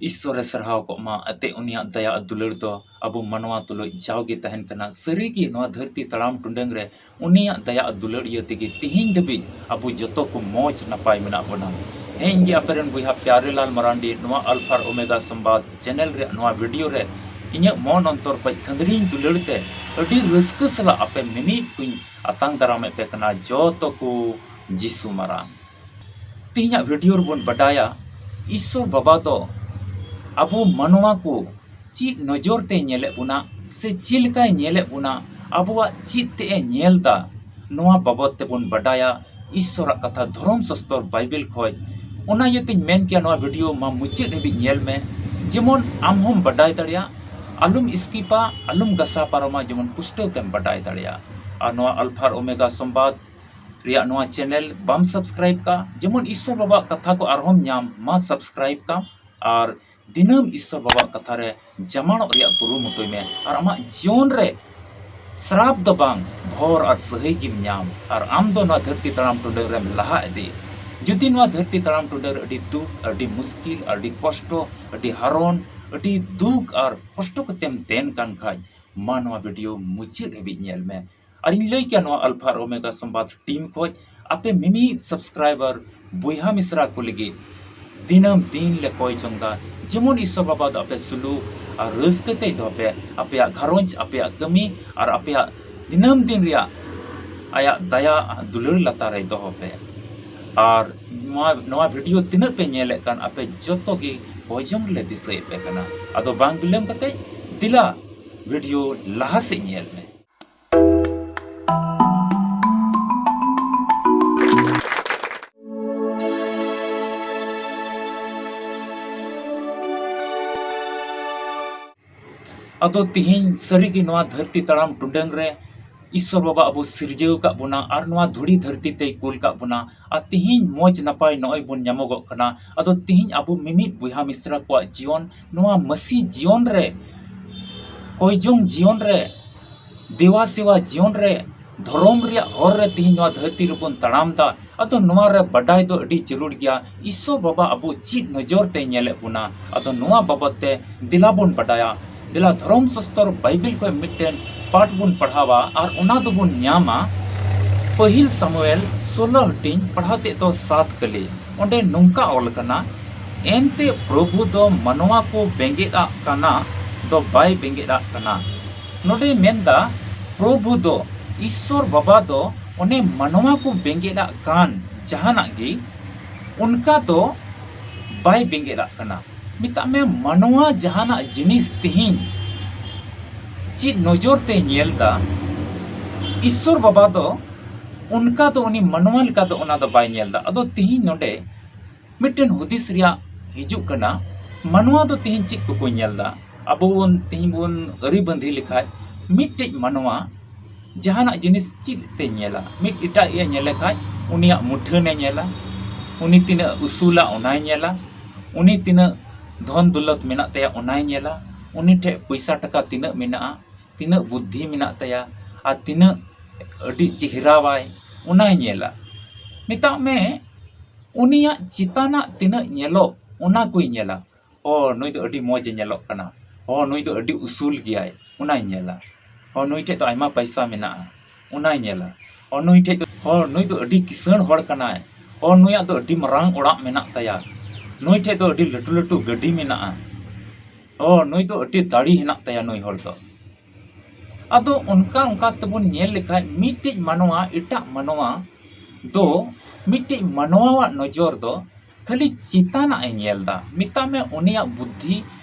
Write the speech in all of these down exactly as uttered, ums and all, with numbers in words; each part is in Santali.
ᱤᱥᱥᱚᱨᱮ ᱥᱟᱨᱦᱟᱣ ᱠᱚᱜ ᱢᱟ, ᱮᱱᱛᱮ ᱩᱱᱤᱭᱟᱜ ᱫᱟᱭᱟ ᱟᱨ ᱫᱩᱞᱟᱹᱲ ᱫᱚ ᱟᱵᱚ ᱢᱟᱱᱣᱟ ᱛᱩᱞᱩᱡ ᱡᱟᱣᱜᱮ ᱛᱟᱦᱮᱱ ᱠᱟᱱᱟ᱾ ᱥᱟᱹᱨᱤᱜᱮ ᱱᱚᱣᱟ ᱫᱷᱟᱹᱨᱛᱤ ᱛᱟᱲᱟᱢ ᱴᱩᱰᱟᱹᱝ ᱨᱮ ᱩᱱᱤᱭᱟᱜ ᱫᱟᱭᱟ ᱟᱨ ᱫᱩᱞᱟᱹᱲ ᱤᱭᱟᱹ ᱛᱮᱜᱮ ᱛᱤᱦᱤᱧ ᱫᱷᱟᱹᱵᱤᱡ ᱟᱵᱚ ᱡᱚᱛᱚ ᱠᱚ ᱢᱚᱡᱽ ᱱᱟᱯᱟᱭ ᱢᱮᱱᱟᱜ ᱵᱚᱱᱟ᱾ ᱦᱮᱸ, ᱤᱧ ᱜᱮ ᱟᱯᱮ ᱨᱮᱱ ᱵᱚᱭᱦᱟ ᱯᱭᱟᱨᱮ ᱞᱟᱞ ᱢᱟᱨᱟᱱᱰᱤ, ᱱᱚᱣᱟ ᱟᱞᱯᱷᱟ ᱟᱨ ᱳᱢᱮᱜᱟ ᱥᱚᱢᱵᱟᱫ ᱪᱮᱱᱮᱞ ᱨᱮᱭᱟᱜ ᱱᱚᱣᱟ ᱵᱷᱤᱰᱤᱭᱳ ᱨᱮ ᱤᱧᱟᱹᱜ ᱢᱚᱱ ᱚᱱᱛᱚᱨ ᱠᱷᱚᱡ ᱠᱷᱟᱹᱫᱽᱨᱤᱧ ᱫᱩᱞᱟᱹᱲ ᱛᱮ ᱟᱹᱰᱤ ᱨᱟᱹᱥᱠᱟᱹ ᱥᱟᱞᱟᱜ ᱟᱯᱮ ᱢᱤᱢᱤᱫ ᱠᱚᱧ ᱟᱛᱟᱝ ᱫᱟᱨᱟᱢᱮᱫ ᱯᱮ ᱠᱟᱱᱟ, ᱡᱚᱛᱚ ᱠᱚ ᱡᱤᱥᱩ ᱢᱟᱨᱟᱝ᱾ ᱛᱮᱦᱮᱧᱟᱜ ᱵᱷᱤᱰᱤᱭᱳ ᱨᱮᱵᱚᱱ ᱵᱟᱰᱟᱭᱟ, ᱤᱥᱥᱚᱨ ᱵᱟᱵᱟ ᱫᱚ ᱟᱵᱚ ᱢᱟᱱᱣᱟ ᱠᱚ ᱪᱮᱫ ᱱᱚᱡᱚᱨ ᱛᱮᱭ ᱧᱮᱞᱮᱫ ᱵᱚᱱᱟ ᱥᱮ ᱪᱮᱫ ᱞᱮᱠᱟᱭ ᱧᱮᱞᱮᱫ ᱵᱚᱱᱟ, ᱟᱵᱚᱣᱟᱜ ᱪᱮᱫ ᱛᱮ ᱮ ᱧᱮᱞ ᱫᱟ, ᱱᱚᱣᱟ ᱵᱟᱵᱚᱛ ᱛᱮᱵᱚᱱ ᱵᱟᱰᱟᱭᱟ᱾ ᱤᱥᱥᱚᱨᱟᱜ ᱠᱟᱛᱷᱟ ᱫᱷᱚᱨᱚᱢ ᱥᱟᱥᱛᱚᱨ ᱵᱟᱭᱵᱮᱞ ᱠᱷᱚᱡ᱾ ᱚᱱᱟ ᱤᱭᱟᱹᱛᱮᱧ ᱢᱮᱱ ᱠᱮᱭᱟ, ᱱᱚᱣᱟ ᱵᱷᱤᱰᱤᱭᱳ ᱢᱟ ᱢᱩᱪᱟᱹᱫ ᱦᱟᱹᱵᱤᱡ ᱧᱮᱞ ᱢᱮ, ᱡᱮᱢᱚᱱ ᱟᱢ ᱦᱚᱸᱢ ᱵᱟᱰᱟᱭ ᱫᱟᱲᱮᱭᱟᱜ, ᱟᱞᱚᱢ ᱥᱠᱤᱯᱟ, ᱟᱞᱚᱢ ᱜᱷᱟᱥᱟᱣ ᱯᱟᱨᱚᱢᱟ, ᱡᱮᱢᱚᱱ ᱯᱩᱥᱴᱟᱹᱣ ᱛᱮᱢ ᱵᱟᱰᱟᱭ ᱫᱟᱲᱮᱭᱟᱜ᱾ ᱟᱨ ᱱᱚᱣᱟ ᱟᱞᱯᱷᱟ ᱟᱨ ᱳᱢᱮᱜᱟ ᱥᱚᱢᱵᱟᱫ ᱨᱮᱭᱟᱜ ᱱᱚᱣᱟ ᱪᱮᱱᱮᱞ ᱵᱟᱢ ᱥᱟᱵᱥᱠᱨᱟᱭᱤᱵ ᱠᱟᱜ, ᱡᱮᱢᱚᱱ ᱤᱥᱥᱚᱨ ᱵᱟᱵᱟᱣᱟᱜ ᱠᱟᱛᱷᱟ ᱠᱚ ᱟᱨᱦᱚᱸᱢ ᱧᱟᱢ ᱢᱟ, ᱥᱟᱵᱥᱠᱨᱟᱭᱤᱵ ᱠᱟᱜ᱾ ᱟᱨ ᱫᱤᱱᱟᱹᱢ ᱤᱥᱥᱚᱨ ᱵᱟᱵᱟᱣᱟᱜ ᱠᱟᱛᱷᱟ ᱨᱮ ᱡᱟᱢᱟᱲᱚᱜ ᱨᱮᱭᱟᱜ ᱠᱩᱨᱩᱢᱩᱴᱩᱭ ᱢᱮ, ᱟᱨ ᱟᱢᱟᱜ ᱡᱤᱭᱚᱱ ᱨᱮ ᱥᱨᱟᱯ ᱫᱚ ᱵᱟᱝ, ᱵᱷᱚᱨ ᱟᱨ ᱥᱟᱹᱦᱟᱹᱭ ᱜᱮᱢ ᱧᱟᱢ, ᱟᱨ ᱟᱢ ᱫᱚ ᱱᱚᱣᱟ ᱫᱷᱟᱹᱨᱛᱤ ᱛᱟᱲᱟᱢ ᱴᱩᱰᱟᱹᱝ ᱨᱮᱢ ᱞᱟᱦᱟ ᱤᱫᱤ᱾ ᱡᱩᱫᱤ ᱱᱚᱣᱟ ᱫᱷᱟᱹᱨᱛᱤ ᱛᱟᱲᱟᱢ ᱴᱩᱰᱟᱹᱝ ᱨᱮ ᱟᱹᱰᱤ ᱫᱩᱠ, ᱟᱹᱰᱤ ᱢᱩᱥᱠᱤᱞ, ᱟᱹᱰᱤ ᱠᱚᱥᱴᱚ, ᱟᱹᱰᱤ ᱦᱟᱨᱚᱱ, ᱟᱹᱰᱤ ᱫᱩᱠ ᱟᱨ ᱠᱚᱥᱴᱚ ᱠᱟᱛᱮᱢ ᱛᱟᱦᱮᱱ ᱠᱟᱱ ᱠᱷᱟᱡ, ᱢᱟ ᱱᱚᱣᱟ ᱵᱷᱤᱰᱤᱭᱳ ᱢᱩᱪᱟᱹᱫ ᱦᱟᱹᱵᱤᱡ ᱧᱮᱞ ᱢᱮ᱾ ᱟᱨᱤᱧ ᱞᱟᱹᱭ ᱠᱮᱭᱟ, ᱱᱚᱣᱟ ᱟᱞᱯᱷᱟ ᱟᱨ ᱳᱢᱮᱜᱟ ᱥᱚᱢᱵᱟᱫ ᱴᱤᱢ ᱠᱷᱚᱡ ᱟᱯᱮ ᱢᱤᱢᱤᱫ ᱥᱟᱵᱥᱠᱨᱟᱭᱵᱟᱨ ᱵᱚᱭᱦᱟ ᱢᱤᱥᱨᱟ ᱠᱚ ᱞᱟᱹᱜᱤᱫ ᱫᱤᱱᱟᱹᱢ ᱫᱤᱱ ᱞᱮ ᱠᱚᱭ ᱡᱚᱝ ᱫᱟ, ᱡᱮᱢᱚᱱ ᱤᱥᱥᱚᱨ ᱵᱟᱵᱟ ᱫᱚ ᱟᱯᱮ ᱥᱩᱞᱩᱠ ᱟᱨ ᱨᱟᱹᱥᱠᱟᱹ ᱛᱮᱭ ᱫᱚᱦᱚ ᱯᱮ, ᱟᱯᱮᱭᱟᱜ ᱜᱷᱟᱨᱚᱸᱡᱽ, ᱟᱯᱮᱭᱟᱜ ᱠᱟᱹᱢᱤ ᱟᱨ ᱟᱯᱮᱭᱟᱜ ᱫᱤᱱᱟᱹᱢ ᱫᱤᱱ ᱨᱮᱭᱟᱜ ᱟᱭᱟᱜ ᱫᱟᱭᱟ ᱟᱨ ᱫᱩᱞᱟᱹᱲ ᱞᱟᱛᱟᱨ ᱨᱮᱭ ᱫᱚᱦᱚ ᱯᱮ᱾ ᱟᱨ ᱱᱚᱣᱟ, ᱱᱚᱣᱟ ᱵᱷᱤᱰᱤᱭᱳ ᱛᱤᱱᱟᱹᱜ ᱯᱮ ᱧᱮᱞᱮᱫ ᱠᱟᱱ, ᱟᱯᱮ ᱡᱚᱛᱚ ᱜᱮ ᱠᱚᱭ ᱡᱚᱝ ᱞᱮ ᱫᱤᱥᱟᱹᱭᱮᱫ ᱯᱮ ᱠᱟᱱᱟ᱾ ᱟᱫᱚ ᱵᱟᱝ ᱵᱤᱞᱚᱢ ᱠᱟᱛᱮ ᱫᱮᱞᱟ ᱵᱷᱤᱰᱤᱭᱳ ᱞᱟᱦᱟ ᱥᱮᱫ ᱧᱮᱞ ᱢᱮ᱾ ᱟᱫᱚ ᱛᱤᱦᱤᱧ ᱥᱟᱹᱨᱤᱜᱮ ᱱᱚᱣᱟ ᱫᱷᱟᱹᱨᱛᱤ ᱛᱟᱲᱟᱢ ᱴᱩᱰᱟᱹᱝ ᱨᱮ ᱤᱥᱥᱚᱨ ᱵᱟᱵᱟ ᱟᱵᱚ ᱥᱤᱨᱡᱟᱹᱣ ᱟᱠᱟᱫ ᱵᱚᱱᱟ ᱟᱨ ᱱᱚᱣᱟ ᱫᱷᱩᱲᱤ ᱫᱷᱟᱹᱨᱛᱤ ᱛᱮᱭ ᱠᱩᱞ ᱠᱟᱜ ᱵᱚᱱᱟ᱾ ᱟᱨ ᱛᱤᱦᱤᱧ ᱢᱚᱡᱽ ᱱᱟᱯᱟᱭ ᱱᱚᱜᱼᱚᱭ ᱵᱚᱱ ᱧᱟᱢᱚᱜᱚᱜ ᱠᱟᱱᱟ᱾ ᱟᱫᱚ ᱛᱤᱦᱤᱧ ᱟᱵᱚ ᱢᱤᱢᱤᱫ ᱵᱚᱭᱦᱟ ᱢᱤᱥᱨᱟ ᱠᱚᱣᱟᱜ ᱡᱤᱭᱚᱱ, ᱱᱚᱣᱟ ᱢᱟᱹᱥᱤ ᱡᱤᱭᱚᱱ ᱨᱮ, ᱠᱚᱭᱡᱚᱝ ᱡᱤᱭᱚᱱ ᱨᱮ, ᱫᱮᱣᱟ ᱥᱮᱣᱟ ᱡᱤᱭᱚᱱ ᱨᱮ, ᱫᱷᱚᱨᱚᱢ ᱨᱮᱭᱟᱜ ᱦᱚᱨ ᱨᱮ ᱛᱤᱦᱤᱧ ᱱᱚᱣᱟ ᱫᱷᱟᱹᱨᱛᱤ ᱨᱮᱵᱚᱱ ᱛᱟᱲᱟᱢ ᱫᱟ᱾ ᱟᱫᱚ ᱱᱚᱣᱟ ᱨᱮ ᱵᱟᱰᱟᱭ ᱫᱚ ᱟᱹᱰᱤ ᱡᱟᱹᱨᱩᱲ ᱜᱮᱭᱟ, ᱤᱥᱥᱚᱨ ᱵᱟᱵᱟ ᱟᱵᱚ ᱪᱮᱫ ᱱᱚᱡᱚᱨ ᱛᱮᱭ ᱧᱮᱞᱮᱫ ᱵᱚᱱᱟ᱾ ᱟᱫᱚ ᱱᱚᱣᱟ ᱵᱟᱵᱚᱛ ᱛᱮ ᱫᱮᱞᱟ ᱵᱚᱱ ᱵᱟᱰᱟᱭᱟ᱾ ᱫᱮᱞᱟ, ᱫᱷᱚᱨᱚᱢ ᱥᱟᱥᱛᱚᱨ ᱵᱟᱭᱵᱮᱞ ᱠᱷᱚᱱ ᱢᱤᱫᱴᱮᱱ ᱯᱟᱴ ᱵᱚᱱ ᱯᱟᱲᱦᱟᱣᱟ ᱟᱨ ᱚᱱᱟ ᱫᱚᱵᱚᱱ ᱧᱟᱢᱟ ᱯᱟᱹᱦᱤᱞ ᱥᱟᱢᱩᱭᱮᱞ ᱥᱳᱞᱳ ᱦᱟᱹᱴᱤᱧ, ᱯᱟᱲᱦᱟᱣ ᱛᱮᱫ ᱫᱚ ᱥᱟᱛ ᱠᱟᱹᱞᱤ᱾ ᱚᱸᱰᱮ ᱱᱚᱝᱠᱟ ᱚᱞ ᱠᱟᱱᱟ, ᱮᱱᱛᱮ ᱯᱨᱚᱵᱷᱩ ᱫᱚ ᱢᱟᱱᱣᱟ ᱠᱚ ᱵᱮᱸᱜᱮᱫ ᱟᱜ ᱠᱟᱱᱟ ᱫᱚ ᱵᱟᱭ ᱵᱮᱸᱜᱮᱫ ᱟᱜ ᱠᱟᱱᱟ᱾ ᱱᱚᱰᱮ ᱢᱮᱱᱫᱟ, ᱯᱨᱚᱵᱷᱩ ᱫᱚ, ᱤᱥᱥᱚᱨ ᱵᱟᱵᱟ ᱫᱚ ᱚᱱᱮ ᱢᱟᱱᱣᱟ ᱠᱚ ᱵᱮᱸᱜᱮᱫ ᱟᱜ ᱠᱟᱱ ᱡᱟᱦᱟᱱᱟᱜ ᱜᱮ, ᱚᱱᱠᱟ ᱫᱚ ᱵᱟᱭ ᱵᱮᱸᱜᱮᱫ ᱟᱜ ᱠᱟᱱᱟ᱾ ᱢᱮᱛᱟᱜ ᱢᱮ, ᱢᱟᱱᱣᱟ ᱡᱟᱦᱟᱱᱟᱜ ᱡᱤᱱᱤᱥ ᱛᱮᱦᱮᱧ ᱪᱮᱫ ᱱᱚᱡᱚᱨ ᱛᱮ ᱧᱮᱞ ᱫᱟ, ᱤᱥᱥᱚᱨ ᱵᱟᱵᱟ ᱫᱚ ᱚᱱᱠᱟ ᱫᱚ ᱩᱱᱤ ᱢᱟᱱᱣᱟ ᱞᱮᱠᱟ ᱫᱚ ᱚᱱᱟ ᱫᱚ ᱵᱟᱭ ᱧᱮᱞ ᱫᱟ᱾ ᱟᱫᱚ ᱛᱮᱦᱮᱧ ᱱᱚᱰᱮ ᱢᱤᱫᱴᱮᱱ ᱦᱩᱫᱤᱥ ᱨᱮᱭᱟᱜ ᱦᱤᱡᱩᱜ ᱠᱟᱱᱟ, ᱢᱟᱱᱣᱟ ᱫᱚ ᱛᱮᱦᱮᱧ ᱪᱮᱫ ᱠᱚᱠᱚ ᱧᱮᱞ ᱫᱟ? ᱟᱵᱚ ᱵᱚᱱ, ᱛᱮᱦᱮᱧ ᱵᱚᱱ ᱟᱹᱨᱤ ᱵᱟᱸᱫᱷᱤ ᱞᱮᱠᱷᱟᱡ, ᱢᱤᱫᱴᱮᱡ ᱢᱟᱱᱣᱟ ᱡᱟᱦᱟᱱᱟᱜ ᱡᱤᱱᱤᱥ ᱪᱮᱫ ᱛᱮ ᱧᱮᱞᱟ? ᱢᱤᱫ ᱮᱴᱟᱜ ᱮ ᱧᱮᱞᱮ ᱠᱷᱟᱡ, ᱩᱱᱤᱭᱟᱜ ᱢᱩᱴᱷᱟᱹᱱ ᱮ ᱧᱮᱞᱟ, ᱩᱱᱤ ᱛᱤᱱᱟᱹᱜ ᱩᱥᱩᱞᱟ ᱚᱱᱟᱭ ᱧᱮᱞᱟ, ᱩᱱᱤ ᱛᱤᱱᱟᱹᱜ ᱫᱷᱚᱱ ᱫᱚᱞᱚᱛ ᱢᱮᱱᱟᱜ ᱛᱟᱭᱟ ᱚᱱᱟᱭ ᱧᱮᱞᱟ, ᱩᱱᱤ ᱴᱷᱮᱡ ᱯᱚᱭᱥᱟ ᱴᱟᱠᱟ ᱛᱤᱱᱟᱹᱜ ᱢᱮᱱᱟᱜᱼᱟ, ᱛᱤᱱᱟᱹᱜ ᱵᱩᱫᱽᱫᱷᱤ ᱢᱮᱱᱟᱜ ᱛᱟᱭᱟ, ᱟᱨ ᱛᱤᱱᱟᱹᱜ ᱟᱹᱰᱤ ᱪᱮᱦᱨᱟᱣᱟᱭ, ᱚᱱᱟᱭ ᱧᱮᱞᱟ᱾ ᱢᱮᱛᱟᱜ ᱢᱮ, ᱩᱱᱤᱭᱟᱜ ᱪᱮᱛᱟᱱᱟᱜ ᱛᱤᱱᱟᱹᱜ ᱧᱮᱞᱚᱜ, ᱚᱱᱟ ᱠᱚᱭ ᱧᱮᱞᱟ᱾ ᱚ, ᱱᱩᱭ ᱫᱚ ᱟᱹᱰᱤ ᱢᱚᱡᱽ ᱮ ᱧᱮᱞᱚᱜ ᱠᱟᱱᱟ᱾ ᱚ, ᱱᱩᱭ ᱫᱚ ᱟᱹᱰᱤ ᱩᱥᱩᱞ ᱜᱮᱭᱟᱭ, ᱚᱱᱟᱭ ᱧᱮᱞᱟ᱾ ᱚ, ᱱᱩᱭ ᱴᱷᱮᱡ ᱫᱚ ᱟᱭᱢᱟ ᱯᱟᱭᱥᱟ ᱢᱮᱱᱟᱜᱼᱟ, ᱚᱱᱟᱭ ᱧᱮᱞᱟ᱾ ᱚ, ᱱᱩᱭ ᱴᱷᱮᱡ ᱫᱚ, ᱚ, ᱱᱩᱭ ᱫᱚ ᱟᱹᱰᱤ ᱠᱤᱥᱟᱹᱬ ᱦᱚᱲ ᱠᱟᱱᱟᱭ᱾ ᱚ, ᱱᱩᱭᱟᱜ ᱫᱚ ᱟᱹᱰᱤ ᱢᱟᱨᱟᱝ ᱚᱲᱟᱜ ᱢᱮᱱᱟᱜ ᱛᱟᱭᱟ᱾ ᱱᱩᱭ ᱴᱷᱮᱡ ᱫᱚ ᱟᱹᱰᱤ ᱞᱟᱹᱴᱩ ᱞᱟᱹᱴᱩ ᱜᱟᱹᱰᱤ ᱢᱮᱱᱟᱜᱼᱟ᱾ ᱚ, ᱱᱩᱭ ᱫᱚ ᱟᱹᱰᱤ ᱫᱟᱲᱮ ᱦᱮᱱᱟᱜ ᱛᱟᱭᱟ ᱱᱩᱭ ᱦᱚᱲ ᱫᱚ᱾ ᱟᱫᱚ ᱚᱱᱠᱟ ᱚᱱᱠᱟ ᱛᱮᱵᱚᱱ ᱧᱮᱞ ᱞᱮᱠᱷᱟᱡ, ᱢᱤᱫᱴᱤᱡ ᱢᱟᱱᱣᱟ, ᱮᱴᱟᱜ ᱢᱟᱱᱣᱟ ᱫᱚ, ᱢᱤᱫᱴᱤᱡ ᱢᱟᱱᱣᱟᱣᱟᱜ ᱱᱚᱡᱚᱨ ᱫᱚ ᱠᱷᱟᱹᱞᱤ ᱪᱮᱛᱟᱱᱟᱜ ᱮ ᱧᱮᱞ ᱫᱟ᱾ ᱢᱮᱛᱟᱜ ᱢᱮ, ᱩᱱᱤᱭᱟᱜ ᱵᱩᱫᱽᱫᱷᱤ,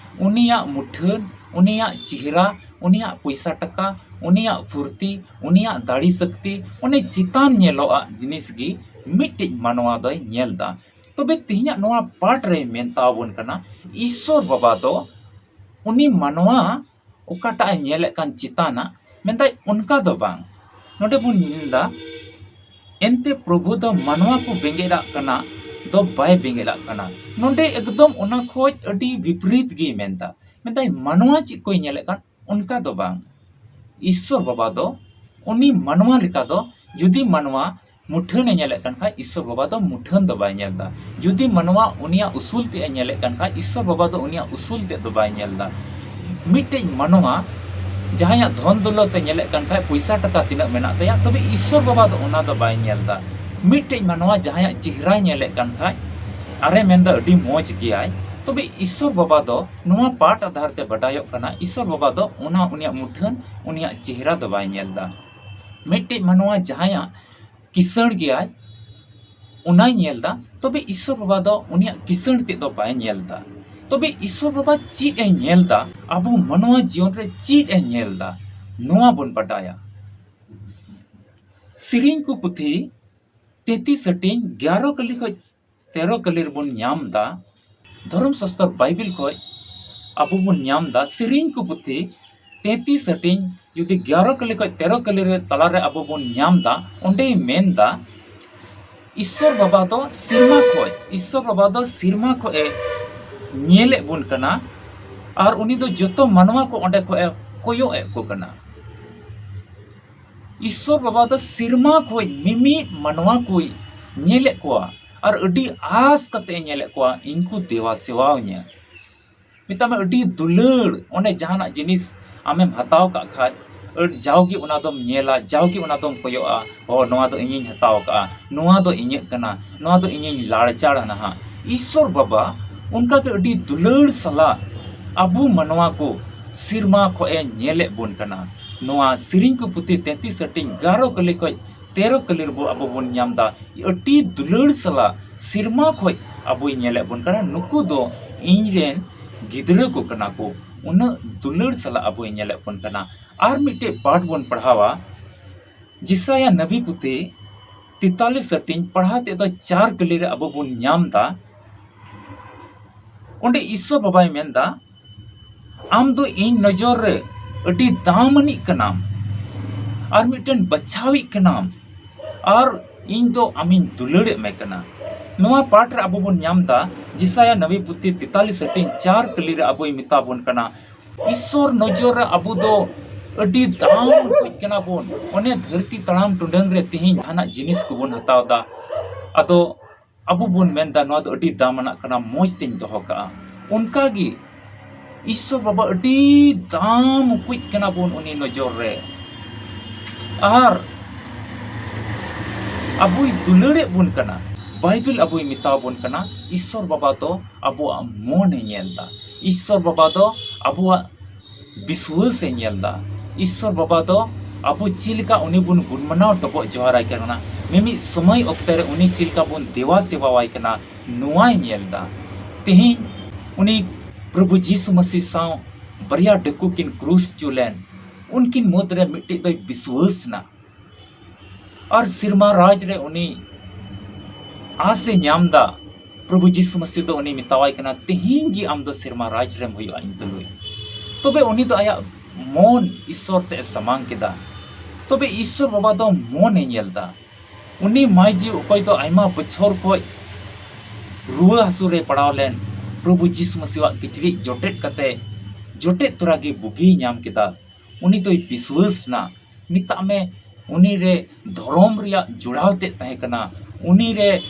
ᱩᱱᱤᱭᱟᱜ ᱢᱩᱴᱷᱟᱹᱱ, ᱩᱱᱤᱭᱟᱜ ᱪᱮᱦᱨᱟ, ᱩᱱᱤᱭᱟᱜ ᱯᱚᱭᱥᱟ ᱴᱟᱠᱟ, ᱩᱱᱤᱭᱟᱜ ᱯᱷᱩᱨᱛᱤ, ᱩᱱᱤᱭᱟᱜ ᱫᱟᱲᱮ ᱥᱚᱠᱛᱤ, ᱚᱱᱮ ᱪᱮᱛᱟᱱ ᱧᱮᱞᱚᱜᱼᱟ ᱡᱤᱱᱤᱥ ᱜᱮ ᱢᱤᱫᱴᱤᱡ ᱢᱟᱱᱣᱟ ᱫᱚᱭ ᱧᱮᱞ ᱫᱟ᱾ ᱛᱚᱵᱮ ᱛᱮᱦᱮᱧᱟᱜ ᱱᱚᱣᱟ ᱯᱟᱴ ᱨᱮᱭ ᱢᱮᱛᱟᱣ ᱵᱚᱱ ᱠᱟᱱᱟ, ᱤᱥᱥᱚᱨ ᱵᱟᱵᱟ ᱫᱚ ᱩᱱᱤ ᱢᱟᱱᱣᱟ ᱚᱠᱟᱴᱟᱜ ᱮ ᱧᱮᱞᱮᱫ ᱠᱟᱱ ᱪᱮᱛᱟᱱᱟᱜ, ᱢᱮᱱᱫᱟᱭ ᱚᱱᱠᱟ ᱫᱚ ᱵᱟᱝ᱾ ᱱᱚᱰᱮ ᱵᱚᱱ ᱧᱮᱞ ᱫᱟ, ᱮᱱᱛᱮ ᱯᱨᱚᱵᱷᱩ ᱫᱚ ᱢᱟᱱᱣᱟ ᱠᱚ ᱵᱮᱸᱜᱮᱫ ᱟᱜ ᱠᱟᱱᱟ ᱫᱚ ᱵᱟᱭ ᱵᱮᱸᱜᱮᱫ ᱟᱜ ᱠᱟᱱᱟ᱾ ᱱᱚᱰᱮ ᱮᱠᱫᱚᱢ ᱚᱱᱟ ᱠᱷᱚᱡ ᱟᱹᱰᱤ ᱵᱤᱯᱨᱤᱛ ᱜᱮᱭ ᱢᱮᱱᱫᱟ᱾ ᱢᱮᱱᱫᱟᱭ ᱢᱟᱱᱣᱟ ᱪᱮᱫ ᱠᱚᱭ ᱧᱮᱞᱮᱫ ᱠᱟᱱ, ᱚᱱᱠᱟ ᱫᱚ ᱵᱟᱝ᱾ ᱤᱥᱥᱚᱨ ᱵᱟᱵᱟ ᱫᱚ ᱩᱱᱤ ᱢᱟᱱᱣᱟ ᱞᱮᱠᱟ ᱫᱚ, ᱡᱩᱫᱤ ᱢᱟᱱᱣᱟ ᱢᱩᱴᱷᱟᱹᱱ ᱮ ᱧᱮᱞᱮᱫ ᱠᱟᱱ ᱠᱷᱟᱡ, ᱤᱥᱥᱚᱨ ᱵᱟᱵᱟ ᱫᱚ ᱢᱩᱴᱷᱟᱹᱱ ᱫᱚ ᱵᱟᱭ ᱧᱮᱞ ᱮᱫᱟ᱾ ᱡᱩᱫᱤ ᱢᱟᱱᱣᱟ ᱩᱱᱤᱭᱟᱜ ᱩᱥᱩᱞ ᱛᱮᱫ ᱮ ᱧᱮᱞᱮᱫ ᱠᱟᱱ ᱠᱷᱟᱡ, ᱤᱥᱥᱚᱨ ᱵᱟᱵᱟ ᱫᱚ ᱩᱱᱤᱭᱟᱜ ᱩᱥᱩᱞ ᱛᱮᱫ ᱫᱚ ᱵᱟᱭ ᱧᱮᱞ ᱮᱫᱟ᱾ ᱢᱤᱫᱴᱮᱡ ᱢᱟᱱᱣᱟ ᱡᱟᱦᱟᱸᱭᱟᱜ ᱫᱷᱚᱱ ᱫᱚᱞᱚᱛ ᱮ ᱧᱮᱞᱮᱫ ᱠᱟᱱ ᱠᱷᱟᱡ, ᱯᱚᱭᱥᱟ ᱴᱟᱠᱟ ᱛᱤᱱᱟᱹᱜ ᱢᱮᱱᱟᱜ ᱛᱟᱭᱟ, ᱛᱚᱵᱮ ᱤᱥᱥᱚᱨ ᱵᱟᱵᱟ ᱫᱚ ᱚᱱᱟ ᱫᱚ ᱵᱟᱭ ᱧᱮᱞ ᱮᱫᱟ᱾ ᱢᱤᱫᱴᱮᱡ ᱢᱟᱱᱣᱟ ᱡᱟᱦᱟᱸᱭᱟᱜ ᱪᱮᱦᱨᱟᱭ ᱧᱮᱞᱮᱫ ᱠᱟᱱ ᱠᱷᱟᱡ, ᱟᱨᱮ ᱢᱮᱱᱫᱟ ᱟᱹᱰᱤ ᱢᱚᱡᱽ ᱜᱮᱭᱟᱭ, ᱛᱚᱵᱮ ᱤᱥᱥᱚᱨ ᱵᱟᱵᱟ ᱫᱚ ᱱᱚᱣᱟ ᱯᱟᱴ ᱟᱫᱷᱟᱨ ᱛᱮ ᱵᱟᱰᱟᱭᱚᱜ ᱠᱟᱱᱟ, ᱤᱥᱥᱚᱨ ᱵᱟᱵᱟ ᱫᱚ ᱚᱱᱟ ᱩᱱᱤᱭᱟᱜ ᱢᱩᱴᱷᱟᱹᱱ, ᱩᱱᱤᱭᱟᱜ ᱪᱮᱦᱨᱟ ᱫᱚ ᱵᱟᱭ ᱧᱮᱞ ᱮᱫᱟ᱾ ᱢᱤᱫᱴᱮᱡ ᱢᱟᱱᱣᱟ ᱡᱟᱦᱟᱸᱭᱟᱜ ᱠᱤᱥᱟᱹᱬ ᱜᱮᱭᱟᱭ, ᱚᱱᱟᱭ ᱧᱮᱞ ᱮᱫᱟ, ᱛᱚᱵᱮ ᱤᱥᱥᱚᱨ ᱵᱟᱵᱟ ᱫᱚ ᱩᱱᱤᱭᱟᱜ ᱠᱤᱥᱟᱹᱬ ᱛᱮᱫ ᱫᱚ ᱵᱟᱭ ᱧᱮᱞ ᱮᱫᱟ᱾ ᱛᱚᱵᱮ ᱤᱥᱥᱚᱨ ᱵᱟᱵᱟ ᱪᱮᱫ ᱮ ᱧᱮᱞ ᱮᱫᱟ? ᱟᱵᱚ ᱢᱟᱱᱣᱟ ᱡᱤᱭᱚᱱ ᱨᱮ ᱪᱮᱫ ᱮ ᱧᱮᱞ ᱮᱫᱟ? ᱱᱚᱣᱟ ᱵᱚᱱ ᱵᱟᱰᱟᱭᱟ᱾ ᱥᱮᱨᱮᱧ ᱠᱚ ᱯᱩᱛᱷᱤ ᱛᱮᱛᱤᱥ ᱦᱟᱹᱴᱤᱧ ᱜᱮᱭᱟᱨᱚ ᱠᱟᱹᱞᱤ ᱠᱷᱚᱡ ᱛᱮᱨᱚ ᱠᱟᱹᱞᱤ ᱨᱮᱵᱚᱱ ᱧᱟᱢ ᱮᱫᱟ᱾ ᱫᱷᱚᱨᱚᱢ ᱥᱟᱥᱛᱚᱨ ᱵᱟᱭᱵᱮᱞ ᱠᱷᱚᱡ ᱟᱵᱚ ᱵᱚᱱ ᱧᱟᱢ ᱮᱫᱟ᱾ ᱥᱮᱨᱮᱧ ᱠᱚ ᱯᱩᱛᱷᱤ ᱛᱮᱛᱤᱥ ᱦᱟᱹᱴᱤᱧ ᱡᱩᱫᱤ ᱜᱮᱭᱟᱨᱚ ᱠᱟᱹᱞᱤ ᱠᱷᱚᱡ ᱛᱮᱨᱚ ᱠᱟᱹᱞᱤ ᱨᱮ ᱛᱟᱞᱟᱨᱮ ᱟᱵᱚ ᱵᱚᱱ ᱧᱟᱢ ᱮᱫᱟ, ᱚᱸᱰᱮᱭ ᱢᱮᱱ ᱮᱫᱟ, ᱤᱥᱥᱚᱨ ᱵᱟᱵᱟ ᱫᱚ ᱥᱮᱨᱢᱟ ᱠᱷᱚᱡ, ᱤᱥᱥᱚᱨ ᱵᱟᱵᱟ ᱫᱚ ᱥᱮᱨᱢᱟ ᱠᱷᱚᱡ ᱮ ᱧᱮᱞᱮᱫ ᱵᱚᱱ ᱠᱟᱱᱟ, ᱟᱨ ᱩᱱᱤ ᱫᱚ ᱡᱚᱛᱚ ᱢᱟᱱᱣᱟ ᱠᱚ ᱚᱸᱰᱮ ᱠᱷᱚᱡ ᱮ ᱠᱚᱭᱚᱜ ᱮᱫ ᱠᱚ ᱠᱟᱱᱟ᱾ ᱤᱥᱥᱚᱨ ᱵᱟᱵᱟ ᱫᱚ ᱥᱮᱨᱢᱟ ᱠᱷᱚᱡ ᱢᱤᱢᱤᱫ ᱢᱟᱱᱣᱟ ᱠᱚᱭ ᱧᱮᱞᱮᱫ ᱠᱚᱣᱟ ᱟᱨ ᱟᱹᱰᱤ ᱟᱥ ᱠᱟᱛᱮ ᱮ ᱧᱮᱞᱮᱫ ᱠᱚᱣᱟ, ᱤᱧ ᱠᱚ ᱫᱮᱣᱟ ᱥᱮᱣᱟᱣᱧᱟ᱾ ᱢᱮᱛᱟᱜ ᱢᱮ ᱟᱹᱰᱤ ᱫᱩᱞᱟᱹᱲ, ᱚᱱᱮ ᱡᱟᱦᱟᱱᱟᱜ ᱡᱤᱱᱤᱥ ᱟᱢᱮᱢ ᱦᱟᱛᱟᱣ ᱠᱟᱜ ᱠᱷᱟᱡ, ᱟᱹᱰ-, ᱡᱟᱣᱜᱮ ᱚᱱᱟ ᱫᱚᱢ ᱧᱮᱞᱟ, ᱡᱟᱣᱜᱮ ᱚᱱᱟ ᱫᱚᱢ ᱠᱚᱭᱚᱜᱼᱟ, "ᱚ, ᱱᱚᱣᱟ ᱫᱚ ᱤᱧᱤᱧ ᱦᱟᱛᱟᱣ ᱠᱟᱜᱼᱟ, ᱱᱚᱣᱟ ᱫᱚ ᱤᱧᱟᱹᱜ ᱠᱟᱱᱟ, ᱱᱚᱣᱟ ᱫᱚ ᱤᱧᱤᱧ ᱞᱟᱲᱪᱟᱲ ᱟᱱᱟ ᱦᱟᱸᱜ᱾" ᱤᱥᱥᱚᱨ ᱵᱟᱵᱟ ᱚᱱᱠᱟᱜᱮ ᱟᱹᱰᱤ ᱫᱩᱞᱟᱹᱲ ᱥᱟᱞᱟᱜ ᱟᱵᱚ ᱢᱟᱱᱣᱟ ᱠᱚ ᱥᱮᱨᱢᱟ ᱠᱷᱚᱡ ᱮ ᱧᱮᱞᱮᱫ ᱵᱚᱱ ᱠᱟᱱᱟ᱾ ᱱᱚᱣᱟ ᱥᱮᱨᱮᱧ ᱠᱚ ᱯᱩᱛᱷᱤ ᱛᱮᱛᱤᱥ ᱦᱟᱹᱴᱤᱧ ᱜᱟᱨᱚ ᱠᱟᱹᱞᱤ ᱠᱷᱚᱡ ᱛᱮᱨᱚ ᱠᱟᱹᱞᱤ ᱨᱮᱵᱚ ᱟᱵᱚ ᱵᱚᱱ ᱧᱟᱢ ᱮᱫᱟ, ᱟᱹᱰᱤ ᱫᱩᱞᱟᱹᱲ ᱥᱟᱞᱟᱜ ᱥᱮᱨᱢᱟ ᱠᱷᱚᱡ ᱟᱵᱚᱭ ᱧᱮᱞᱮᱫ ᱵᱚᱱ ᱠᱟᱱᱟ᱾ ᱱᱩᱠᱩ ᱫᱚ ᱤᱧ ᱨᱮᱱ ᱜᱤᱫᱽᱨᱟᱹ ᱠᱚ ᱠᱟᱱᱟ ᱠᱚ, ᱩᱱᱟᱹᱜ ᱫᱩᱞᱟᱹᱲ ᱥᱟᱞᱟᱜ ᱟᱵᱚᱭ ᱧᱮᱞᱮᱫ ᱵᱚᱱ ᱠᱟᱱᱟ᱾ ᱟᱨ ᱢᱤᱫᱴᱮᱡ ᱯᱟᱴ ᱵᱚᱱ ᱯᱟᱲᱦᱟᱣᱟ, ᱡᱮᱥᱟᱭᱟ ᱱᱟᱵᱤ ᱯᱩᱛᱷᱤ ᱛᱮᱛᱟᱞᱤᱥ ᱦᱟᱹᱴᱤᱧ ᱯᱟᱲᱦᱟᱣ ᱛᱮᱫ ᱫᱚ ᱪᱟᱨ ᱠᱟᱹᱞᱤ ᱨᱮ ᱟᱵᱚ ᱵᱚᱱ ᱧᱟᱢ ᱮᱫᱟ᱾ ᱚᱸᱰᱮ ᱤᱥᱥᱚᱨ ᱵᱟᱵᱟᱭ ᱢᱮᱱᱫᱟ, "ᱟᱢ ᱫᱚ ᱤᱧ ᱱᱚᱡᱚᱨ ᱨᱮ ᱟᱹᱰᱤ ᱫᱟᱢ ᱟᱹᱱᱤᱡ ᱠᱟᱱᱟᱢ, ᱟᱨ ᱢᱤᱫᱴᱮᱱ ᱵᱟᱪᱷᱟᱣᱤᱡ ᱠᱟᱱᱟᱢ, ᱟᱨ ᱤᱧ ᱫᱚ ᱟᱢᱤᱧ ᱫᱩᱞᱟᱹᱲᱮᱫ ᱢᱮ ᱠᱟᱱᱟ᱾" ᱱᱚᱣᱟ ᱯᱟᱴ ᱨᱮ ᱟᱵᱚ ᱵᱚᱱ ᱧᱟᱢ ᱮᱫᱟ, ᱡᱮᱥᱟᱭᱟ ᱱᱟᱵᱤ ᱯᱩᱛᱷᱤ ᱛᱮᱛᱟᱞᱤᱥ ᱦᱟᱹᱴᱤᱧ ᱪᱟᱨ ᱠᱟᱹᱞᱤ ᱨᱮ ᱟᱵᱚᱭ ᱢᱮᱛᱟ ᱵᱚᱱ ᱠᱟᱱᱟ, ᱤᱥᱥᱚᱨ ᱱᱚᱡᱚᱨ ᱨᱮ ᱟᱵᱚ ᱫᱚ ᱟᱹᱰᱤ ᱫᱟᱢ ᱠᱩᱡ ᱠᱟᱱᱟ ᱵᱚᱱ᱾ ᱚᱱᱮ ᱫᱷᱟᱹᱨᱛᱤ ᱛᱟᱲᱟᱢ ᱴᱩᱰᱟᱹᱝ ᱨᱮ ᱛᱮᱦᱮᱧ ᱡᱟᱦᱟᱱᱟᱜ ᱡᱤᱱᱤᱥ ᱠᱚᱵᱚᱱ ᱦᱟᱛᱟᱣ ᱮᱫᱟ, ᱟᱫᱚ ᱟᱵᱚ ᱵᱚᱱ ᱢᱮᱱᱫᱟ, "ᱱᱚᱣᱟ ᱫᱚ ᱟᱹᱰᱤ ᱫᱟᱢ ᱟᱱᱟᱜ ᱠᱟᱱᱟ, ᱢᱚᱡᱽ ᱛᱮᱧ ᱫᱚᱦᱚ ᱠᱟᱜᱼᱟ᱾" ᱚᱱᱠᱟᱜᱮ ᱤᱥᱥᱚᱨ ᱵᱟᱵᱟ ᱟᱹᱰᱤ ᱫᱟᱢ ᱠᱩᱡ ᱠᱟᱱᱟ ᱵᱚᱱ ᱩᱱᱤ ᱱᱚᱡᱚᱨ ᱨᱮ, ᱟᱨ ᱟᱵᱚᱭ ᱫᱩᱞᱟᱹᱲᱮᱫ ᱵᱚᱱ ᱠᱟᱱᱟ᱾ ᱵᱟᱭᱵᱮᱞ ᱟᱵᱚᱭ ᱢᱮᱛᱟ ᱵᱚᱱ ᱠᱟᱱᱟ, ᱤᱥᱥᱚᱨ ᱵᱟᱵᱟ ᱫᱚ ᱟᱵᱚᱣᱟᱜ ᱢᱚᱱᱮ ᱧᱮᱞ ᱮᱫᱟ᱾ ᱤᱥᱥᱚᱨ ᱵᱟᱵᱟ ᱫᱚ ᱟᱵᱚᱣᱟᱜ ᱵᱤᱥᱣᱟᱹᱥ ᱮ ᱧᱮᱞ ᱮᱫᱟ᱾ ᱤᱥᱥᱚᱨ ᱵᱟᱵᱟ ᱫᱚ ᱟᱵᱚ ᱪᱮᱫ ᱞᱮᱠᱟ ᱩᱱᱤ ᱵᱚᱱ ᱜᱩᱱᱢᱟᱱᱟᱣ ᱰᱚᱵᱚᱜ ᱡᱚᱦᱟᱨᱟᱭ ᱠᱟᱱᱟ, ᱢᱤᱢᱤᱫ ᱥᱚᱢᱚᱭ ᱚᱠᱛᱮ ᱨᱮ ᱩᱱᱤ ᱪᱮᱫ ᱞᱮᱠᱟ ᱵᱚᱱ ᱫᱮᱣᱟ ᱥᱮᱵᱟᱣᱟᱭ ᱠᱟᱱᱟ, ᱱᱚᱣᱟᱭ ᱧᱮᱞ ᱮᱫᱟ᱾ ᱛᱮᱦᱮᱧ ᱩᱱᱤ ᱯᱨᱚᱵᱷᱩ ᱡᱤᱥᱩ ᱢᱟᱹᱥᱤ ᱥᱟᱶ ᱵᱟᱨᱭᱟ ᱰᱟᱹᱠᱩ ᱠᱤᱱ ᱠᱨᱩᱥ ᱪᱩ ᱞᱮᱱ, ᱩᱱᱠᱤᱱ ᱢᱩᱫᱽ ᱨᱮ ᱢᱤᱫᱴᱤᱡ ᱫᱚᱭ ᱵᱤᱥᱣᱟᱹᱥ ᱮᱱᱟ, ᱟᱨ ᱥᱮᱨᱢᱟ ᱨᱟᱡᱽ ᱨᱮ ᱩᱱᱤ ᱟᱸᱥ ᱮ ᱧᱟᱢ ᱮᱫᱟ᱾ ᱯᱨᱚᱵᱷᱩ ᱡᱤᱥᱩ ᱢᱟᱹᱥᱤ ᱫᱚ ᱩᱱᱤ ᱢᱮᱛᱟᱣᱟᱭ ᱠᱟᱱᱟ, "ᱛᱮᱦᱮᱧ ᱜᱮ ᱟᱢ ᱫᱚ ᱥᱮᱨᱢᱟ ᱨᱟᱡᱽ ᱨᱮᱢ ᱦᱩᱭᱩᱜᱼᱟ ᱤᱧ ᱛᱩᱞᱩᱡ᱾" ᱛᱚᱵᱮ ᱩᱱᱤ ᱫᱚ ᱟᱭᱟᱜ ᱢᱚᱱ ᱤᱥᱥᱚᱨ ᱥᱮᱫ ᱮ ᱥᱟᱢᱟᱝ ᱠᱮᱫᱟ᱾ ᱛᱚᱵᱮ ᱤᱥᱥᱚᱨ ᱵᱟᱵᱟ ᱫᱚ ᱢᱚᱱ ᱮ ᱧᱮᱞ ᱮᱫᱟ᱾ ᱩᱱᱤ ᱢᱟᱹᱭ ᱡᱤᱣᱤ ᱚᱠᱚᱭ ᱫᱚ ᱟᱭᱢᱟ ᱵᱚᱪᱷᱚᱨ ᱠᱷᱚᱡ ᱨᱩᱣᱟᱹ ᱦᱟᱹᱥᱩ ᱨᱮ ᱯᱟᱲᱟᱣ ᱞᱮᱱ, ᱯᱨᱚᱵᱷᱩ ᱡᱤᱥᱩ ᱢᱟᱹᱥᱤᱣᱟᱜ ᱠᱤᱪᱨᱤᱡ ᱡᱚᱴᱮᱫ ᱠᱟᱛᱮ ᱡᱚᱴᱮᱫ ᱛᱚᱨᱟ ᱜᱮ ᱵᱩᱜᱤᱭ ᱧᱟᱢ ᱠᱮᱫᱟ᱾ ᱩᱱᱤ ᱫᱚᱭ ᱵᱤᱥᱣᱟᱹᱥ ᱮᱱᱟ᱾ ᱢᱮᱛᱟᱜ ᱢᱮ, ᱩᱱᱤ ᱨᱮ ᱫᱷᱚᱨᱚᱢ ᱨᱮᱭᱟᱜ ᱡᱚᱲᱟᱣ ᱛᱮᱫ ᱛᱟᱦᱮᱸ ᱠᱟᱱᱟ, ᱩᱱᱤ ᱨᱮ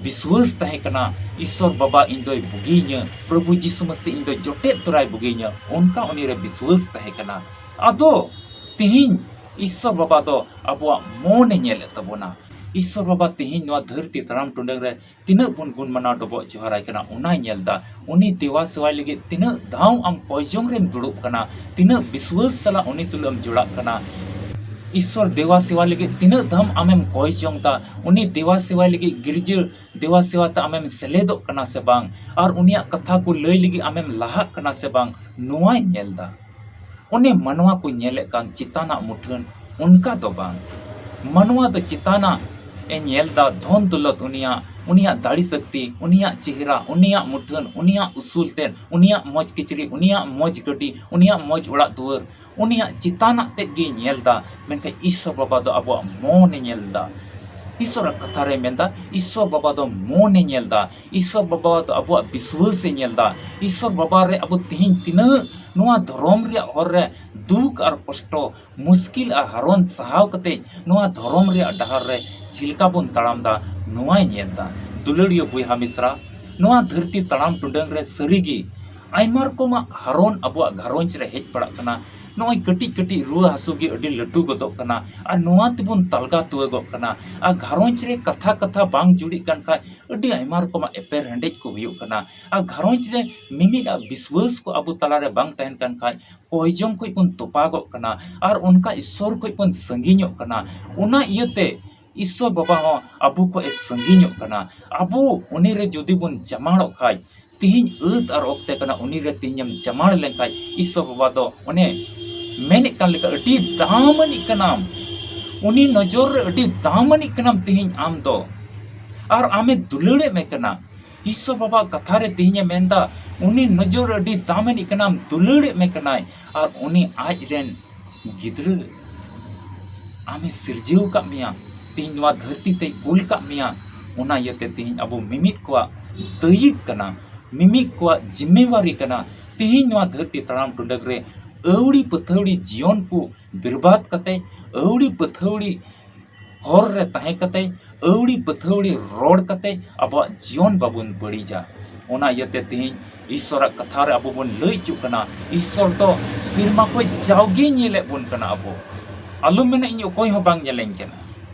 ᱵᱤᱥᱣᱟᱹᱥ ᱛᱟᱦᱮᱸ ᱠᱟᱱᱟ, "ᱤᱥᱥᱚᱨ ᱵᱟᱵᱟ ᱤᱧ ᱫᱚᱭ ᱵᱩᱜᱤᱭᱤᱧᱟᱹ, ᱯᱨᱚᱵᱷᱩ ᱡᱤᱥᱩ ᱢᱟᱹᱥᱤ ᱤᱧ ᱫᱚ ᱡᱚᱴᱮᱫ ᱛᱚᱨᱟᱭ ᱵᱩᱜᱤᱭᱤᱧᱟᱹ", ᱚᱱᱠᱟ ᱩᱱᱤ ᱨᱮ ᱵᱤᱥᱣᱟᱹᱥ ᱛᱟᱦᱮᱸ ᱠᱟᱱᱟ᱾ ᱟᱫᱚ ᱛᱮᱦᱮᱧ ᱤᱥᱥᱚᱨ ᱵᱟᱵᱟ ᱫᱚ ᱟᱵᱚᱣᱟᱜ ᱢᱚᱱᱮ ᱧᱮᱞᱮᱫ ᱛᱟᱵᱚᱱᱟ᱾ ᱤᱥᱥᱚᱨ ᱵᱟᱵᱟ ᱛᱮᱦᱮᱧ ᱱᱚᱣᱟ ᱫᱷᱟᱹᱨᱛᱤ ᱛᱟᱲᱟᱢ ᱴᱩᱰᱟᱹᱝ ᱨᱮ ᱛᱤᱱᱟᱹᱜ ᱵᱚᱱ ᱜᱩᱱ ᱢᱟᱱᱟᱣ ᱰᱚᱵᱚᱜ ᱡᱚᱦᱟᱨᱟᱭ ᱠᱟᱱᱟ, ᱚᱱᱟᱭ ᱧᱮᱞ ᱮᱫᱟ᱾ ᱩᱱᱤ ᱫᱮᱣᱟ ᱥᱮᱣᱟᱭ ᱞᱟᱹᱜᱤᱫ ᱛᱤᱱᱟᱹᱜ ᱫᱷᱟᱣ ᱟᱢ ᱠᱚᱭ ᱡᱚᱝ ᱨᱮᱢ ᱫᱩᱲᱩᱵ ᱠᱟᱱᱟ, ᱛᱤᱱᱟᱹᱜ ᱵᱤᱥᱣᱟᱹᱥ ᱥᱟᱞᱟᱜ ᱩᱱᱤ ᱛᱩᱞᱩᱡ ᱮᱢ ᱡᱚᱲᱟᱜ ᱠᱟᱱᱟ᱾ ᱤᱥᱥᱚᱨ ᱫᱮᱣᱟ ᱥᱮᱣᱟ ᱞᱟᱹᱜᱤᱫ ᱛᱤᱱᱟᱹᱜ ᱫᱷᱟᱣ ᱟᱢᱮᱢ ᱠᱚᱭ ᱡᱚᱝ ᱮᱫᱟ, ᱩᱱᱤ ᱫᱮᱣᱟ ᱥᱮᱣᱟᱭ ᱞᱟᱹᱜᱤᱫ ᱜᱤᱨᱡᱟᱹ ᱫᱮᱣᱟ ᱥᱮᱣᱟ ᱛᱮ ᱟᱢᱮᱢ ᱥᱮᱞᱮᱫᱚᱜ ᱠᱟᱱᱟ ᱥᱮ ᱵᱟᱝ, ᱟᱨ ᱩᱱᱤᱭᱟᱜ ᱠᱟᱛᱷᱟ ᱠᱚ ᱞᱟᱹᱭ ᱞᱟᱹᱜᱤᱫ ᱟᱢᱮᱢ ᱞᱟᱦᱟᱜ ᱠᱟᱱᱟ ᱥᱮ ᱵᱟᱝ, ᱱᱚᱣᱟᱭ ᱧᱮᱞ ᱮᱫᱟ᱾ ᱚᱱᱮ ᱢᱟᱱᱣᱟ ᱠᱚ ᱧᱮᱞᱮᱫ ᱠᱟᱱ ᱪᱮᱛᱟᱱᱟᱜ ᱢᱩᱴᱷᱟᱹᱱ, ᱚᱱᱠᱟ ᱫᱚ ᱵᱟᱝ᱾ ᱢᱟᱱᱣᱟ ᱫᱚ ᱪᱮᱛᱟᱱᱟᱜ ᱮ ᱧᱮᱞ ᱮᱫᱟ, ᱫᱷᱚᱱ ᱫᱚᱞᱚᱛ, ᱩᱱᱤᱭᱟᱜ, ᱩᱱᱤᱭᱟᱜ ᱫᱟᱲᱮ ᱥᱚᱠᱛᱤ, ᱩᱱᱤᱭᱟᱜ ᱪᱮᱦᱨᱟ, ᱩᱱᱤᱭᱟᱜ ᱢᱩᱴᱷᱟᱹᱱ, ᱩᱱᱤᱭᱟᱜ ᱩᱥᱩᱞ ᱛᱮᱫ, ᱩᱱᱤᱭᱟᱜ ᱢᱚᱡᱽ ᱠᱤᱪᱨᱤᱡ, ᱩᱱᱤᱭᱟᱜ ᱢᱚᱡᱽ ᱜᱟᱹᱰᱤ, ᱩᱱᱤᱭᱟᱜ ᱢᱚᱡᱽ ᱚᱲᱟᱜ ᱫᱩᱣᱟᱹᱨ, ᱩᱱᱤᱭᱟᱜ ᱪᱮᱛᱟᱱᱟᱜ ᱛᱮᱫ ᱜᱮᱭ ᱧᱮᱞ ᱮᱫᱟ, ᱢᱮᱱᱠᱷᱟᱱ ᱤᱥᱥᱚᱨ ᱵᱟᱵᱟ ᱫᱚ ᱟᱵᱚᱣᱟᱜ ᱢᱚᱱᱮ ᱧᱮᱞ ᱮᱫᱟ᱾ ᱤᱥᱚᱨᱟᱜ ᱠᱟᱛᱷᱟ ᱨᱮ ᱢᱮᱱᱫᱟ, ᱤᱥᱚᱨ ᱵᱟᱵᱟ ᱫᱚ ᱢᱚᱱᱮ ᱧᱮᱞ ᱫᱟ, ᱤᱥᱚᱨ ᱵᱟᱵᱟ ᱫᱚ ᱟᱵᱚᱣᱟᱜ ᱵᱤᱥᱣᱟᱹᱥ ᱮ ᱧᱮᱞ ᱫᱟ᱾ ᱤᱥᱚᱨ ᱵᱟᱵᱟ ᱨᱮ ᱟᱵᱚ ᱛᱮᱦᱮᱧ ᱛᱤᱱᱟᱹᱜ ᱱᱚᱣᱟ ᱫᱷᱚᱨᱚᱢ ᱨᱮᱭᱟᱜ ᱦᱚᱨ ᱨᱮ ᱫᱩᱠ ᱟᱨ ᱠᱚᱥᱴᱚ, ᱢᱩᱥᱠᱤᱞ ᱟᱨ ᱦᱟᱨᱚᱱ ᱥᱟᱦᱟᱣ ᱠᱟᱛᱮ ᱱᱚᱣᱟ ᱫᱷᱚᱨᱚᱢ ᱨᱮᱭᱟᱜ ᱰᱟᱦᱟᱨ ᱨᱮ ᱪᱮᱫ ᱞᱮᱠᱟ ᱵᱚᱱ ᱛᱟᱲᱟᱢ ᱫᱟ, ᱱᱚᱣᱟᱭ ᱧᱮᱞ ᱫᱟ᱾ ᱫᱩᱞᱟᱹᱲᱤᱭᱟᱹ ᱵᱚᱭᱦᱟ ᱢᱤᱥᱨᱟ, ᱱᱚᱣᱟ ᱫᱷᱟᱹᱨᱛᱤ ᱛᱟᱲᱟᱢ ᱴᱩᱰᱟᱹᱝ ᱨᱮ ᱥᱟᱹᱨᱤᱜᱮ ᱟᱭᱢᱟ ᱨᱚᱠᱚᱢᱟᱜ ᱦᱟᱨᱚᱱ ᱟᱵᱚᱣᱟᱜ ᱜᱷᱟᱨᱚᱸᱡᱽ ᱨᱮ ᱦᱮᱡ ᱯᱟᱲᱟᱜ ᱠᱟᱱᱟ᱾ ᱱᱚᱜᱼᱚᱭ ᱠᱟᱹᱴᱤᱡ ᱠᱟᱹᱴᱤᱡ ᱨᱩᱣᱟᱹ ᱦᱟᱹᱥᱩ ᱜᱮ ᱟᱹᱰᱤ ᱞᱟᱹᱴᱩ ᱜᱚᱫᱚᱜ ᱠᱟᱱᱟ, ᱟᱨ ᱱᱚᱣᱟ ᱛᱮᱵᱚᱱ ᱛᱟᱞᱜᱟ ᱛᱩᱣᱟᱹᱜᱚᱜ ᱠᱟᱱᱟ, ᱟᱨ ᱜᱷᱟᱨᱚᱸᱡᱽ ᱨᱮ ᱠᱟᱛᱷᱟ ᱠᱟᱛᱷᱟ ᱵᱟᱝ ᱡᱩᱲᱤᱜ ᱠᱟᱱ ᱠᱷᱟᱡ ᱟᱹᱰᱤ ᱟᱭᱢᱟ ᱨᱚᱠᱚᱢᱟᱜ ᱮᱯᱮᱨ ᱦᱮᱸᱰᱮᱡ ᱠᱚ ᱦᱩᱭᱩᱜ ᱠᱟᱱᱟ, ᱟᱨ ᱜᱷᱟᱨᱚᱸᱡᱽ ᱨᱮ ᱢᱤᱢᱤᱫ ᱟᱜ ᱵᱤᱥᱣᱟᱹᱥ ᱠᱚ ᱟᱵᱚ ᱛᱟᱞᱟᱨᱮ ᱵᱟᱝ ᱛᱟᱦᱮᱱ ᱠᱟᱱ ᱠᱷᱟᱡ ᱠᱚᱭᱡᱚᱝ ᱠᱷᱚᱡ ᱵᱚᱱ ᱛᱚᱯᱟᱜᱚᱜ ᱠᱟᱱᱟ, ᱟᱨ ᱚᱱᱠᱟ ᱤᱥᱥᱚᱨ ᱠᱷᱚᱡ ᱵᱚᱱ ᱥᱟᱺᱜᱤᱧᱚᱜ ᱠᱟᱱᱟ᱾ ᱚᱱᱟ ᱤᱭᱟᱹᱛᱮ ᱤᱥᱥᱚᱨ ᱵᱟᱵᱟ ᱦᱚᱸ ᱟᱵᱚ ᱠᱷᱚᱡ ᱮ ᱥᱟᱺᱜᱤᱧᱚᱜ ᱠᱟᱱᱟ᱾ ᱟᱵᱚ ᱩᱱᱤ ᱨᱮ ᱡᱩᱫᱤ ᱵᱚᱱ ᱡᱟᱢᱟᱲᱚᱜ ᱠᱷᱟᱡ, ᱛᱤᱦᱤᱧ ᱟᱹᱛ ᱟᱨ ᱚᱠᱛᱮ ᱠᱟᱱᱟ, ᱩᱱᱤ ᱨᱮ ᱛᱤᱦᱤᱧᱮᱢ ᱡᱟᱢᱟᱲ ᱞᱮᱱᱠᱷᱟᱡ ᱤᱥᱥᱚᱨ ᱵᱟᱵᱟ ᱫᱚ ᱚᱱᱮ ᱢᱮᱱᱮᱫ ᱠᱟᱱ ᱞᱮᱠᱟ ᱟᱹᱰᱤ ᱫᱟᱢᱟᱱᱤᱡ ᱠᱟᱱᱟᱢ, ᱩᱱᱤ ᱱᱚᱡᱚᱨ ᱨᱮ ᱟᱹᱰᱤ ᱫᱟᱢᱟᱱᱤᱡ ᱠᱟᱱᱟᱢ ᱛᱤᱦᱤᱧ ᱟᱢ ᱫᱚ, ᱟᱨ ᱟᱢᱮ ᱫᱩᱞᱟᱹᱲᱮᱫ ᱢᱮ ᱠᱟᱱᱟ᱾ ᱤᱥᱥᱚᱨ ᱵᱟᱵᱟ ᱠᱟᱛᱷᱟ ᱨᱮ ᱛᱤᱦᱤᱧᱮ ᱢᱮᱱᱫᱟ, ᱩᱱᱤ ᱱᱚᱡᱚᱨ ᱨᱮ ᱟᱹᱰᱤ ᱫᱟᱢᱟᱱᱤᱡ ᱠᱟᱱᱟᱢ, ᱫᱩᱞᱟᱹᱲᱮᱫ ᱢᱮ ᱠᱟᱱᱟᱭ, ᱟᱨ ᱩᱱᱤ ᱟᱡ ᱨᱮᱱ ᱜᱤᱫᱽᱨᱟᱹ ᱟᱢᱮ ᱥᱤᱨᱡᱟᱹᱣ ᱟᱠᱟᱫ ᱢᱮᱭᱟ, ᱛᱤᱦᱤᱧ ᱱᱚᱣᱟ ᱫᱷᱟᱹᱨᱛᱤ ᱛᱮᱭ ᱠᱩᱞ ᱟᱠᱟᱫ ᱢᱮᱭᱟ᱾ ᱚᱱᱟ ᱤᱭᱟᱹᱛᱮ ᱛᱤᱦᱤᱧ ᱟᱵᱚ ᱢᱤᱢᱤᱫ ᱠᱚᱣᱟᱜ ᱫᱟᱹᱭᱤᱠ ᱠᱟᱱᱟ, ᱢᱤᱢᱤᱫ ᱠᱚᱣᱟᱜ ᱡᱤᱢᱢᱮᱣᱟᱨᱤ ᱠᱟᱱᱟ᱾ ᱛᱤᱦᱤᱧ ᱱᱚᱣᱟ ᱫᱷᱟᱹᱨᱛᱤ ᱛᱟᱲᱟᱢ ᱴᱩᱰᱟᱹᱜ ᱨᱮ ᱟᱹᱣᱲᱤ ᱯᱟᱹᱛᱷᱟᱹᱣᱲᱤ ᱡᱤᱭᱚᱱ ᱠᱚ ᱵᱮᱨᱵᱟᱫ ᱠᱟᱛᱮ, ᱟᱹᱣᱲᱤ ᱯᱟᱹᱛᱷᱟᱹᱣᱲᱤ ᱦᱚᱨ ᱨᱮ ᱛᱟᱦᱮᱸ ᱠᱟᱛᱮ, ᱟᱹᱣᱲᱤ ᱯᱟᱹᱛᱷᱟᱹᱣᱲᱤ ᱨᱚᱲ ᱠᱟᱛᱮ ᱟᱵᱚᱣᱟᱜ ᱡᱤᱭᱚᱱ ᱵᱟᱵᱚᱱ ᱵᱟᱹᱲᱤᱡᱟ᱾ ᱚᱱᱟ ᱤᱭᱟᱹᱛᱮ ᱛᱤᱦᱤᱧ ᱤᱥᱥᱚᱨᱟᱜ ᱠᱟᱛᱷᱟ ᱨᱮ ᱟᱵᱚ ᱵᱚᱱ ᱞᱟᱹᱭ ᱦᱚᱪᱚᱜ ᱠᱟᱱᱟ, ᱤᱥᱥᱚᱨ ᱫᱚ ᱥᱮᱨᱢᱟ ᱠᱷᱚᱡ ᱡᱟᱣᱜᱮ ᱧᱮᱞᱮᱫ ᱵᱚᱱ ᱠᱟᱱᱟ ᱟᱵᱚ᱾ ᱟᱞᱚᱢ ᱢᱮᱱᱟ ᱤᱧ ᱚᱠᱚᱭ ᱦᱚᱸ ᱵᱟᱝ ᱧᱮᱞᱮᱧ ᱠᱟᱱᱟ,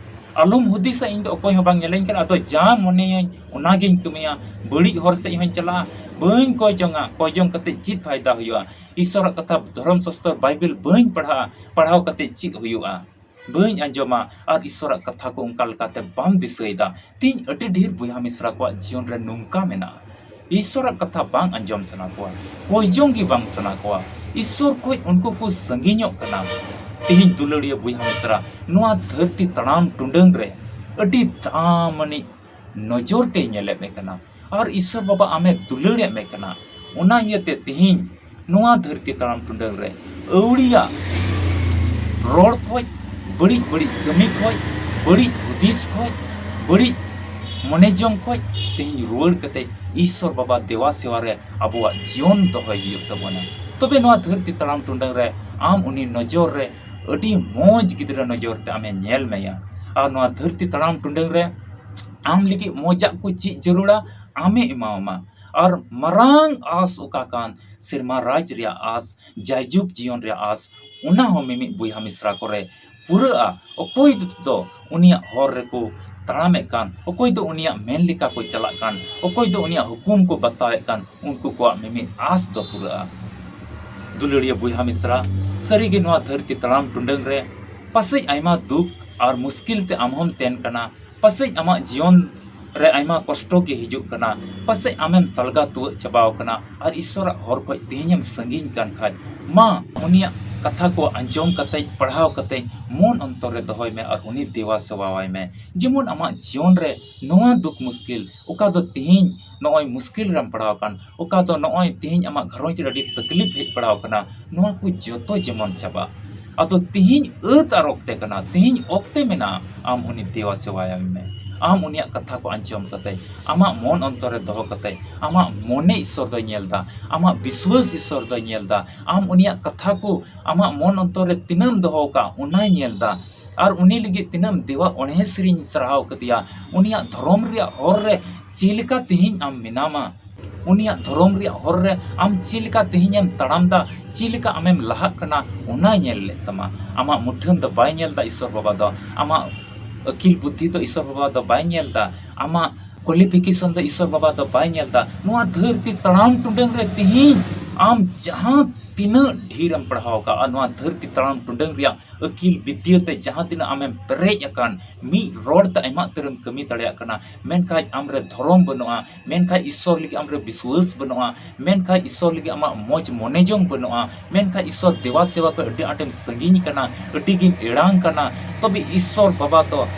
ᱟᱞᱚᱢ ᱦᱩᱫᱤᱥᱟ ᱤᱧ ᱫᱚ ᱚᱠᱚᱭ ᱦᱚᱸ ᱵᱟᱝ ᱧᱮᱞᱮᱧ ᱠᱟᱱᱟ, ᱟᱫᱚ ᱡᱟ ᱢᱚᱱᱮᱭᱟᱹᱧ ᱚᱱᱟᱜᱤᱧ ᱠᱟᱹᱢᱤᱭᱟ, ᱵᱟᱹᱲᱤᱡ ᱦᱚᱨ ᱥᱮᱫ ᱦᱚᱸᱧ ᱪᱟᱞᱟᱜᱼᱟ, ᱵᱟᱹᱧ ᱠᱚᱭ ᱡᱚᱝᱟ, ᱠᱚᱭ ᱡᱚᱝ ᱠᱟᱛᱮ ᱪᱮᱫ ᱯᱷᱟᱭᱫᱟ ᱦᱩᱭᱩᱜᱼᱟ? ᱤᱥᱥᱚᱨᱟᱜ ᱠᱟᱛᱷᱟ ᱫᱷᱚᱨᱚᱢ ᱥᱟᱥᱛᱚᱨ ᱵᱟᱭᱵᱮᱞ ᱵᱟᱹᱧ ᱯᱟᱲᱦᱟᱜᱼᱟ, ᱯᱟᱲᱦᱟᱣ ᱠᱟᱛᱮ ᱪᱮᱫ ᱦᱩᱭᱩᱜᱼᱟ? ᱵᱟᱹᱧ ᱟᱸᱡᱚᱢᱟ ᱟᱨ ᱤᱥᱥᱚᱨᱟᱜ ᱠᱟᱛᱷᱟ ᱠᱚ ᱚᱱᱠᱟ ᱞᱮᱠᱟᱛᱮ ᱵᱟᱢ ᱫᱤᱥᱟᱹᱭᱮᱫᱟ᱾ ᱛᱤᱦᱤᱧ ᱟᱹᱰᱤ ᱰᱷᱮᱨ ᱵᱚᱭᱦᱟ ᱢᱤᱥᱨᱟ ᱠᱚᱣᱟᱜ ᱡᱤᱭᱚᱱ ᱨᱮ ᱱᱚᱝᱠᱟ ᱢᱮᱱᱟᱜᱼᱟ, ᱤᱥᱥᱚᱨᱟᱜ ᱠᱟᱛᱷᱟ ᱵᱟᱝ ᱟᱸᱡᱚᱢ ᱥᱟᱱᱟ ᱠᱚᱣᱟ, ᱠᱚᱭᱡᱚᱝ ᱜᱮ ᱵᱟᱝ ᱥᱟᱱᱟ ᱠᱚᱣᱟ, ᱤᱥᱥᱚᱨ ᱠᱷᱚᱡ ᱩᱱᱠᱩ ᱠᱚ ᱥᱟᱺᱜᱤᱧᱚᱜ ᱠᱟᱱᱟ᱾ ᱛᱤᱦᱤᱧ ᱫᱩᱞᱟᱹᱲᱤᱭᱟᱹ ᱵᱚᱭᱦᱟ ᱢᱤᱥᱨᱟ, ᱱᱚᱣᱟ ᱫᱷᱟᱹᱨᱛᱤ ᱛᱟᱲᱟᱢ ᱴᱩᱰᱟᱹᱝ ᱨᱮ ᱟᱹᱰᱤ ᱫᱟᱢᱟᱱᱤᱡ ᱱᱚᱡᱚᱨ ᱛᱮᱭ ᱧᱮᱞᱮᱫ ᱢᱮ ᱠᱟᱱᱟ, ᱟᱨ ᱤᱥᱥᱚᱨ ᱵᱟᱵᱟ ᱟᱢᱮ ᱫᱩᱞᱟᱹᱲᱮᱫ ᱢᱮ ᱠᱟᱱᱟ᱾ ᱚᱱᱟ ᱤᱭᱟᱹᱛᱮ ᱛᱤᱦᱤᱧ ᱱᱚᱣᱟ ᱫᱷᱟᱹᱨᱛᱤ ᱛᱟᱲᱟᱢ ᱴᱩᱰᱟᱹᱝ ᱨᱮ ᱟᱹᱣᱲᱤᱭᱟᱜ ᱨᱚᱲ ᱠᱷᱚᱡ, ᱵᱟᱹᱲᱤᱡ ᱵᱟᱹᱲᱤᱡ ᱠᱟᱹᱢᱤ ᱠᱷᱚᱡ, ᱵᱟᱹᱲᱤᱡ ᱛᱤᱥ ᱠᱷᱚᱡ ᱵᱟᱹᱲᱤᱡ ᱢᱚᱱᱮ ᱡᱚᱝ ᱠᱷᱚᱡ ᱛᱮᱦᱮᱧ ᱨᱩᱣᱟᱹᱲ ᱠᱟᱛᱮ ᱤᱥᱥᱚᱨ ᱵᱟᱵᱟ ᱫᱮᱣᱟ ᱥᱮᱣᱟ ᱨᱮ ᱟᱵᱚᱣᱟᱜ ᱡᱤᱭᱚᱱ ᱫᱚᱦᱚᱭ ᱦᱩᱭᱩᱜ ᱛᱟᱵᱚᱱᱟ᱾ ᱛᱚᱵᱮ ᱱᱚᱣᱟ ᱫᱷᱟᱹᱨᱛᱤ ᱛᱟᱲᱟᱢ ᱴᱩᱰᱟᱹᱝ ᱨᱮ ᱟᱢ ᱩᱱᱤ ᱱᱚᱡᱚᱨ ᱨᱮ ᱟᱹᱰᱤ ᱢᱚᱡᱽ ᱜᱤᱫᱽᱨᱟᱹ ᱱᱚᱡᱚᱨ ᱛᱮ ᱟᱢᱮ ᱧᱮᱞ ᱢᱮᱭᱟ᱾ ᱟᱨ ᱱᱚᱣᱟ ᱫᱷᱟᱹᱨᱛᱤ ᱛᱟᱲᱟᱢ ᱴᱩᱰᱟᱹᱝ ᱨᱮ ᱟᱢ ᱞᱟᱹᱜᱤᱫ ᱢᱚᱡᱟᱜ ᱠᱚ ᱪᱮᱫ ᱡᱟᱹᱨᱩᱲᱟ, ᱟᱢᱮ ᱮᱢᱟᱣᱟᱢᱟ᱾ ᱟᱨ ᱢᱟᱨᱟᱝ ᱟᱸᱥ ᱚᱠᱟ ᱠᱟᱱ ᱥᱮᱨᱢᱟ ᱨᱟᱡᱽ ᱨᱮᱭᱟᱜ ᱟᱸᱥ, ᱡᱟᱭᱡᱩᱜᱽ ᱡᱤᱭᱚᱱ ᱨᱮᱭᱟᱜ ᱟᱸᱥ, ᱚᱱᱟ ᱦᱚᱸ ᱢᱤᱢᱤᱫ ᱵᱚᱭᱦᱟ ᱢᱤᱥᱨᱟ ᱠᱚᱨᱮ ᱯᱩᱨᱟᱹᱜᱼᱟ᱾ ᱚᱠᱚᱭ ᱫᱚ ᱩᱱᱤᱭᱟᱜ ᱦᱚᱨ ᱨᱮᱠᱚ ᱛᱟᱲᱟᱢᱮᱫ ᱠᱟᱱ, ᱚᱠᱚᱭ ᱫᱚ ᱩᱱᱤᱭᱟᱜ ᱢᱮᱱ ᱞᱮᱠᱟ ᱠᱚ ᱪᱟᱞᱟᱜ ᱠᱟᱱ, ᱚᱠᱚᱭ ᱫᱚ ᱩᱱᱤᱭᱟᱜ ᱦᱩᱠᱩᱢ ᱠᱚ ᱵᱟᱛᱟᱣᱮᱫ ᱠᱟᱱ, ᱩᱱᱠᱩ ᱠᱚᱣᱟᱜ ᱢᱤᱢᱤᱫ ᱟᱸᱥ ᱫᱚ ᱯᱩᱨᱟᱹᱜᱼᱟ᱾ ᱫᱩᱞᱟᱹᱲᱤᱭᱟᱹ ᱵᱚᱭᱦᱟ ᱢᱤᱥᱨᱟ, ᱥᱟᱹᱨᱤᱜᱮ ᱱᱚᱣᱟ ᱫᱷᱟᱹᱨᱛᱤ ᱛᱟᱲᱟᱢ ᱴᱩᱰᱟᱹᱝ ᱨᱮ ᱯᱟᱥᱮᱡ ᱟᱭᱢᱟ ᱫᱩᱠ ᱟᱨ ᱢᱩᱥᱠᱤᱞ ᱛᱮ ᱟᱢ ᱦᱚᱸᱢ ᱛᱮᱱ ᱠᱟᱱᱟ, ᱯᱟᱥᱮᱡ ᱟᱢᱟᱜ ᱡᱤᱭᱚᱱ ᱨᱮ ᱟᱭᱢᱟ ᱠᱚᱥᱴᱚ ᱜᱮ ᱦᱤᱡᱩᱜ ᱠᱟᱱᱟ, ᱯᱟᱥᱮᱡ ᱟᱢᱮᱢ ᱛᱟᱞᱜᱟ ᱛᱩᱣᱟᱹᱜ ᱪᱟᱵᱟᱣ ᱠᱟᱱᱟ ᱟᱨ ᱤᱥᱥᱚᱨᱟᱜ ᱦᱚᱨ ᱠᱷᱚᱡ ᱛᱮᱦᱮᱧᱮᱢ ᱥᱟᱺᱜᱤᱧ ᱠᱟᱱ ᱠᱷᱟᱡ, ᱢᱟ ᱩᱱᱤᱭᱟᱜ ᱠᱟᱛᱷᱟ ᱠᱚ ᱟᱸᱡᱚᱢ ᱠᱟᱛᱮᱡ, ᱯᱟᱲᱦᱟᱣ ᱠᱟᱛᱮᱡ ᱢᱚᱱ ᱚᱱᱛᱚᱨ ᱨᱮ ᱫᱚᱦᱚᱭ ᱢᱮ ᱟᱨ ᱩᱱᱤ ᱫᱮᱣᱟ ᱥᱮᱣᱟᱣᱟᱭ ᱢᱮ᱾ ᱡᱮᱢᱚᱱ ᱟᱢᱟᱜ ᱡᱤᱭᱚᱱ ᱨᱮ ᱱᱚᱣᱟ ᱫᱩᱠ ᱢᱩᱥᱠᱤᱞ, ᱚᱠᱟ ᱫᱚ ᱛᱮᱦᱮᱧ ᱱᱚᱜᱼᱚᱭ ᱢᱩᱥᱠᱤᱞ ᱨᱮᱢ ᱯᱟᱲᱟᱣ ᱟᱠᱟᱱ, ᱚᱠᱟ ᱫᱚ ᱱᱚᱜᱼᱚᱭ ᱛᱮᱦᱮᱧ ᱟᱢᱟᱜ ᱜᱷᱟᱨᱚᱸᱡᱽ ᱨᱮ ᱟᱹᱰᱤ ᱛᱟᱠᱞᱤᱯ ᱦᱮᱡ ᱯᱟᱲᱟᱣ ᱟᱠᱟᱱᱟ, ᱱᱚᱣᱟ ᱠᱚ ᱡᱚᱛᱚ ᱡᱮᱢᱚᱱ ᱪᱟᱵᱟᱜ᱾ ᱟᱫᱚ ᱛᱮᱦᱮᱧ ᱟᱹᱛ ᱟᱨ ᱚᱠᱛᱮ ᱠᱟᱱᱟ, ᱛᱮᱦᱮᱧ ᱚᱠᱛᱮ ᱢᱮᱱᱟᱜᱼᱟ, ᱟᱢ ᱩᱱᱤ ᱫᱮᱣᱟ ᱥᱮᱣᱟᱭ ᱢᱮ᱾ ᱟᱢ ᱩᱱᱤᱭᱟᱜ ᱠᱟᱛᱷᱟ ᱠᱚ ᱟᱸᱡᱚᱢ ᱠᱟᱛᱮ, ᱟᱢᱟᱜ ᱢᱚᱱ ᱚᱱᱛᱚᱨ ᱨᱮ ᱫᱚᱦᱚ ᱠᱟᱛᱮ, ᱟᱢᱟᱜ ᱢᱚᱱᱮ ᱤᱥᱥᱚᱨ ᱫᱚᱭ ᱧᱮᱞ ᱮᱫᱟ, ᱟᱢᱟᱜ ᱵᱤᱥᱣᱟᱹᱥ ᱤᱥᱥᱚᱨ ᱫᱚᱭ ᱧᱮᱞ ᱮᱫᱟ, ᱟᱢ ᱩᱱᱤᱭᱟᱜ ᱠᱟᱛᱷᱟ ᱠᱚ ᱟᱢᱟᱜ ᱢᱚᱱ ᱚᱱᱛᱚᱨ ᱨᱮ ᱛᱤᱱᱟᱹᱜ ᱮᱢ ᱫᱚᱦᱚ ᱟᱠᱟᱫ, ᱚᱱᱟᱭ ᱧᱮᱞ ᱮᱫᱟ᱾ ᱟᱨ ᱩᱱᱤ ᱞᱟᱹᱜᱤᱫ ᱛᱤᱱᱟᱹᱜ ᱮᱢ ᱫᱮᱣᱟ ᱚᱬᱦᱮ ᱥᱮᱨᱮᱧ ᱥᱟᱨᱦᱟᱣ ᱠᱟᱫᱮᱭᱟ, ᱩᱱᱤᱭᱟᱜ ᱫᱷᱚᱨᱚᱢ ᱨᱮᱭᱟᱜ ᱦᱚᱨ ᱨᱮ ᱪᱮᱫ ᱞᱮᱠᱟ ᱛᱮᱦᱮᱧ ᱟᱢ ᱢᱮᱱᱟᱢᱟ, ᱩᱱᱤᱭᱟᱜ ᱫᱷᱚᱨᱚᱢ ᱨᱮᱭᱟᱜ ᱦᱚᱨ ᱨᱮ ᱟᱢ ᱪᱮᱫ ᱞᱮᱠᱟ ᱛᱮᱦᱮᱧ ᱮᱢ ᱛᱟᱲᱟᱢ ᱮᱫᱟ, ᱪᱮᱫ ᱞᱮᱠᱟ ᱟᱢᱮᱢ ᱞᱟᱦᱟᱜ ᱠᱟᱱᱟ, ᱚᱱᱟᱭ ᱧᱮᱞ ᱞᱮᱫ ᱛᱟᱢᱟ᱾ ᱟᱢᱟᱜ ᱢᱩᱴᱷᱟᱹᱱ ᱫᱚ ᱵᱟᱭ ᱧᱮᱞ ᱮᱫᱟ ᱤᱥᱥᱚᱨ ᱵᱟᱵᱟ ᱫᱚ, ᱟᱢᱟᱜ ᱟᱹᱠᱤᱞ ᱵᱩᱫᱽᱫᱷᱤ ᱫᱚ ᱤᱥᱥᱚᱨ ᱵᱟᱵᱟ ᱫᱚ ᱵᱟᱭ ᱧᱮᱞ ᱮᱫᱟ, ᱟᱢᱟᱜ qualification ᱫᱚ ᱤᱥᱥᱚᱨ ᱵᱟᱵᱟ ᱫᱚ ᱵᱟᱭ ᱧᱮᱞ ᱮᱫᱟ᱾ ᱱᱚᱣᱟ ᱫᱷᱟᱹᱨᱛᱤ ᱛᱟᱲᱟᱢ ᱴᱩᱰᱟᱹᱝ ᱨᱮ ᱛᱮᱦᱮᱧ ᱟᱢ ᱡᱟᱦᱟᱸ ᱛᱤᱱᱟᱹᱜ ᱰᱷᱮᱨ ᱮᱢ ᱯᱟᱲᱦᱟᱣ ᱟᱠᱟᱫᱼᱟ, ᱱᱚᱣᱟ ᱫᱷᱟᱹᱨᱛᱤ ᱛᱟᱲᱟᱢ ᱴᱩᱰᱟᱹᱝ ᱨᱮᱭᱟᱜ ᱟᱹᱠᱤᱞ ᱵᱤᱫᱽᱭᱟᱹ ᱛᱮ ᱡᱟᱦᱟᱸ ᱛᱤᱱᱟᱹᱜ ᱟᱢᱮᱢ ᱯᱮᱨᱮᱡ ᱟᱠᱟᱱ, ᱢᱤᱫ ᱨᱚᱲ ᱛᱮ ᱟᱭᱢᱟ ᱩᱛᱟᱹᱨᱮᱢ ᱠᱟᱹᱢᱤ ᱫᱟᱲᱮᱭᱟᱜ ᱠᱟᱱᱟ, ᱢᱮᱱᱠᱷᱟᱱ ᱟᱢᱨᱮ ᱫᱷᱚᱨᱚᱢ ᱵᱟᱹᱱᱩᱜᱼᱟ, ᱢᱮᱱᱠᱷᱟᱱ ᱤᱥᱥᱚᱨ ᱞᱟᱹᱜᱤᱫ ᱟᱢᱨᱮ ᱵᱤᱥᱣᱟᱹᱥ ᱵᱟᱹᱱᱩᱜᱼᱟ, ᱢᱮᱱᱠᱷᱟᱱ ᱤᱥᱥᱚᱨ ᱞᱟᱹᱜᱤᱫ ᱟᱢᱟᱜ ᱢᱚᱡᱽ ᱢᱚᱱᱮ ᱡᱚᱝ ᱵᱟᱹᱱᱩᱜᱼᱟ, ᱢᱮᱱᱠᱷᱟᱱ ᱤᱥᱥᱚᱨ ᱫᱮᱣᱟ ᱥᱮᱣᱟ ᱠᱷᱚᱱ ᱟᱹᱰᱤ ᱟᱸᱴᱮᱢ ᱥᱟᱺᱜᱤᱧ ᱠᱟᱱᱟ, ᱟᱹᱰᱤ ᱜᱮᱢ ᱮᱲᱟᱝ ᱠᱟᱱᱟ, ᱛᱚᱵᱮ ᱤᱥᱥᱚᱨ ᱵᱟᱵᱟ ᱫᱚ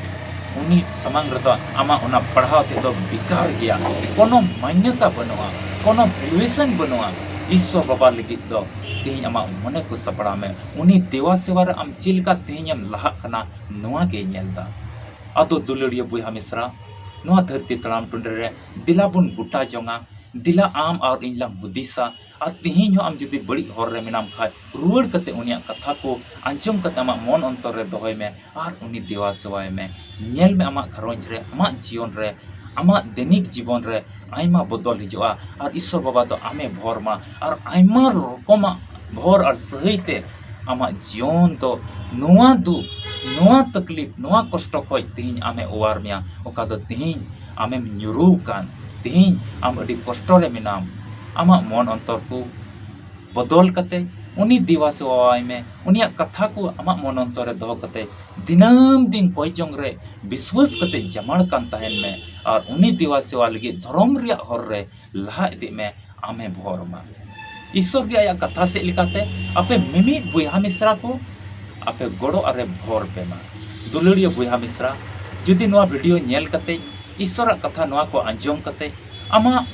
ᱩᱱᱤ ᱥᱟᱢᱟᱝ ᱨᱮᱫᱚ ᱟᱢᱟᱜ ᱚᱱᱟ ᱯᱟᱲᱦᱟᱣ ᱛᱮᱫᱚ ᱵᱮᱠᱟᱨ ᱜᱮᱭᱟ, ᱠᱳᱱᱳ ᱢᱟᱱᱱᱚᱛᱟ ᱵᱟᱹᱱᱩᱜᱼᱟ, ᱠᱳᱱᱳ ᱵᱷᱮᱞᱩᱭᱮᱥᱚᱱ ᱵᱟᱹᱱᱩᱜᱼᱟ᱾ ᱤᱥᱥᱚᱨ ᱵᱟᱵᱟ ᱞᱟᱹᱜᱤᱫ ᱫᱚ ᱛᱮᱦᱮᱧ ᱟᱢᱟᱜ ᱢᱚᱱᱮ ᱠᱚ ᱥᱟᱯᱲᱟᱣ ᱢᱮ, ᱩᱱᱤ ᱫᱮᱣᱟ ᱥᱮᱣᱟ ᱨᱮ ᱟᱢ ᱪᱮᱫ ᱞᱮᱠᱟ ᱛᱮᱦᱮᱧ ᱮᱢ ᱞᱟᱦᱟᱜ ᱠᱟᱱᱟ, ᱱᱚᱣᱟ ᱜᱮᱭ ᱧᱮᱞ ᱮᱫᱟ᱾ ᱟᱫᱚ ᱫᱩᱞᱟᱹᱲᱤᱭᱟᱹ ᱵᱚᱭᱦᱟ ᱢᱤᱥᱨᱟ, ᱱᱚᱣᱟ ᱫᱷᱟᱹᱨᱛᱤ ᱛᱟᱲᱟᱢ ᱴᱩᱸᱰᱟᱹ ᱨᱮ ᱫᱮᱞᱟ ᱵᱚᱱ ᱵᱩᱴᱟ ᱡᱚᱝᱟ, ᱫᱮᱞᱟ ᱟᱢ ᱟᱨ ᱤᱧ ᱞᱟᱝ ᱦᱩᱫᱤᱥᱟ, ᱟᱨ ᱛᱤᱦᱤᱧ ᱦᱚᱸ ᱟᱢ ᱡᱩᱫᱤ ᱵᱟᱹᱲᱤᱡ ᱦᱚᱨ ᱨᱮ ᱢᱮᱱᱟᱢ ᱠᱷᱟᱡ, ᱨᱩᱣᱟᱹᱲ ᱠᱟᱛᱮ ᱩᱱᱤᱭᱟᱜ ᱠᱟᱛᱷᱟ ᱠᱚ ᱟᱸᱡᱚᱢ ᱠᱟᱛᱮ ᱟᱢᱟᱜ ᱢᱚᱱ ᱚᱱᱛᱚᱨ ᱨᱮ ᱫᱚᱦᱚᱭ ᱢᱮ ᱟᱨ ᱩᱱᱤ ᱫᱮᱣᱟ ᱥᱮᱣᱟᱭ ᱢᱮ᱾ ᱧᱮᱞ ᱢᱮ, ᱟᱢᱟᱜ ᱜᱷᱟᱨᱚᱸᱡᱽ ᱨᱮ, ᱟᱢᱟᱜ ᱡᱤᱭᱚᱱ ᱨᱮ, ᱟᱢᱟᱜ ᱫᱮᱱᱤᱠ ᱡᱤᱵᱚᱱ ᱨᱮ ᱟᱭᱢᱟ ᱵᱚᱫᱚᱞ ᱦᱤᱡᱩᱜᱼᱟ ᱟᱨ ᱤᱥᱥᱚᱨ ᱵᱟᱵᱟ ᱫᱚ ᱟᱢᱮ ᱵᱷᱚᱨ ᱢᱟ ᱟᱨ ᱟᱭᱢᱟ ᱨᱚᱠᱚᱢᱟᱜ ᱵᱷᱚᱨ ᱟᱨ ᱥᱟᱹᱦᱟᱹᱭ ᱛᱮ ᱟᱢᱟᱜ ᱡᱤᱭᱚᱱ ᱫᱚ ᱱᱚᱣᱟ ᱫᱩᱠ, ᱱᱚᱣᱟ ᱛᱟᱠᱞᱤᱯ, ᱱᱚᱣᱟ ᱠᱚᱥᱴᱚ ᱠᱷᱚᱡ ᱛᱤᱦᱤᱧ ᱟᱢᱮ ᱚᱣᱟᱨ ᱢᱮᱭᱟ, ᱚᱠᱟ ᱫᱚ ᱛᱤᱦᱤᱧ ᱟᱢᱮᱢ ᱧᱩᱨᱩ ᱟᱠᱟᱱ, ᱛᱤᱦᱤᱧ ᱟᱢ ᱟᱹᱰᱤ ᱠᱚᱥᱴᱚ ᱨᱮ ᱢᱮᱱᱟᱢ᱾ ᱟᱢᱟᱜ ᱢᱚᱱ ᱚᱱᱛᱚᱨ ᱠᱚ ᱵᱚᱫᱚᱞ ᱠᱟᱛᱮ ᱩᱱᱤ ᱫᱮᱣᱟ ᱥᱮᱣᱟᱭ ᱢᱮ, ᱩᱱᱤᱭᱟᱜ ᱠᱟᱛᱷᱟ ᱠᱚ ᱟᱢᱟᱜ ᱢᱚᱱ ᱚᱱᱛᱚᱨ ᱨᱮ ᱫᱚᱦᱚ ᱠᱟᱛᱮ ᱫᱤᱱᱟᱹᱢ ᱫᱤᱱ ᱠᱚᱭ ᱡᱚᱝ ᱨᱮ ᱵᱤᱥᱣᱟᱹᱥ ᱠᱟᱛᱮ ᱡᱟᱢᱟᱲ ᱠᱟᱱ ᱛᱟᱦᱮᱱ ᱢᱮ ᱟᱨ ᱩᱱᱤ ᱫᱮᱣᱟ ᱥᱮᱣᱟ ᱞᱟᱹᱜᱤᱫ ᱫᱷᱚᱨᱚᱢ ᱨᱮᱭᱟᱜ ᱦᱚᱨ ᱨᱮ ᱞᱟᱦᱟ ᱤᱫᱤᱜ ᱢᱮ, ᱟᱢᱮ ᱵᱷᱚᱨ ᱢᱟ᱾ ᱤᱥᱥᱚᱨ ᱜᱮ ᱟᱭᱟᱜ ᱠᱟᱛᱷᱟ ᱥᱮᱫ ᱞᱮᱠᱟᱛᱮ ᱟᱯᱮ ᱢᱤᱢᱤᱫ ᱵᱚᱭᱦᱟ ᱢᱤᱥᱨᱟ ᱠᱚ ᱟᱯᱮ ᱜᱚᱲᱚ ᱟᱨᱮ ᱵᱷᱚᱨ ᱯᱮ ᱢᱟ᱾ ᱫᱩᱞᱟᱹᱲᱤᱭᱟᱹ ᱵᱚᱭᱦᱟ ᱢᱤᱥᱨᱟ, ᱡᱩᱫᱤ ᱱᱚᱣᱟ ᱵᱷᱤᱰᱤᱭᱳ ᱧᱮᱞ ᱠᱟᱛᱮ, ᱤᱥᱥᱚᱨᱟᱜ ᱠᱟᱛᱷᱟ ᱱᱚᱣᱟ ᱠᱚ ᱟᱸᱡᱚᱢ ᱠᱟᱛᱮ ᱟᱢᱟᱜ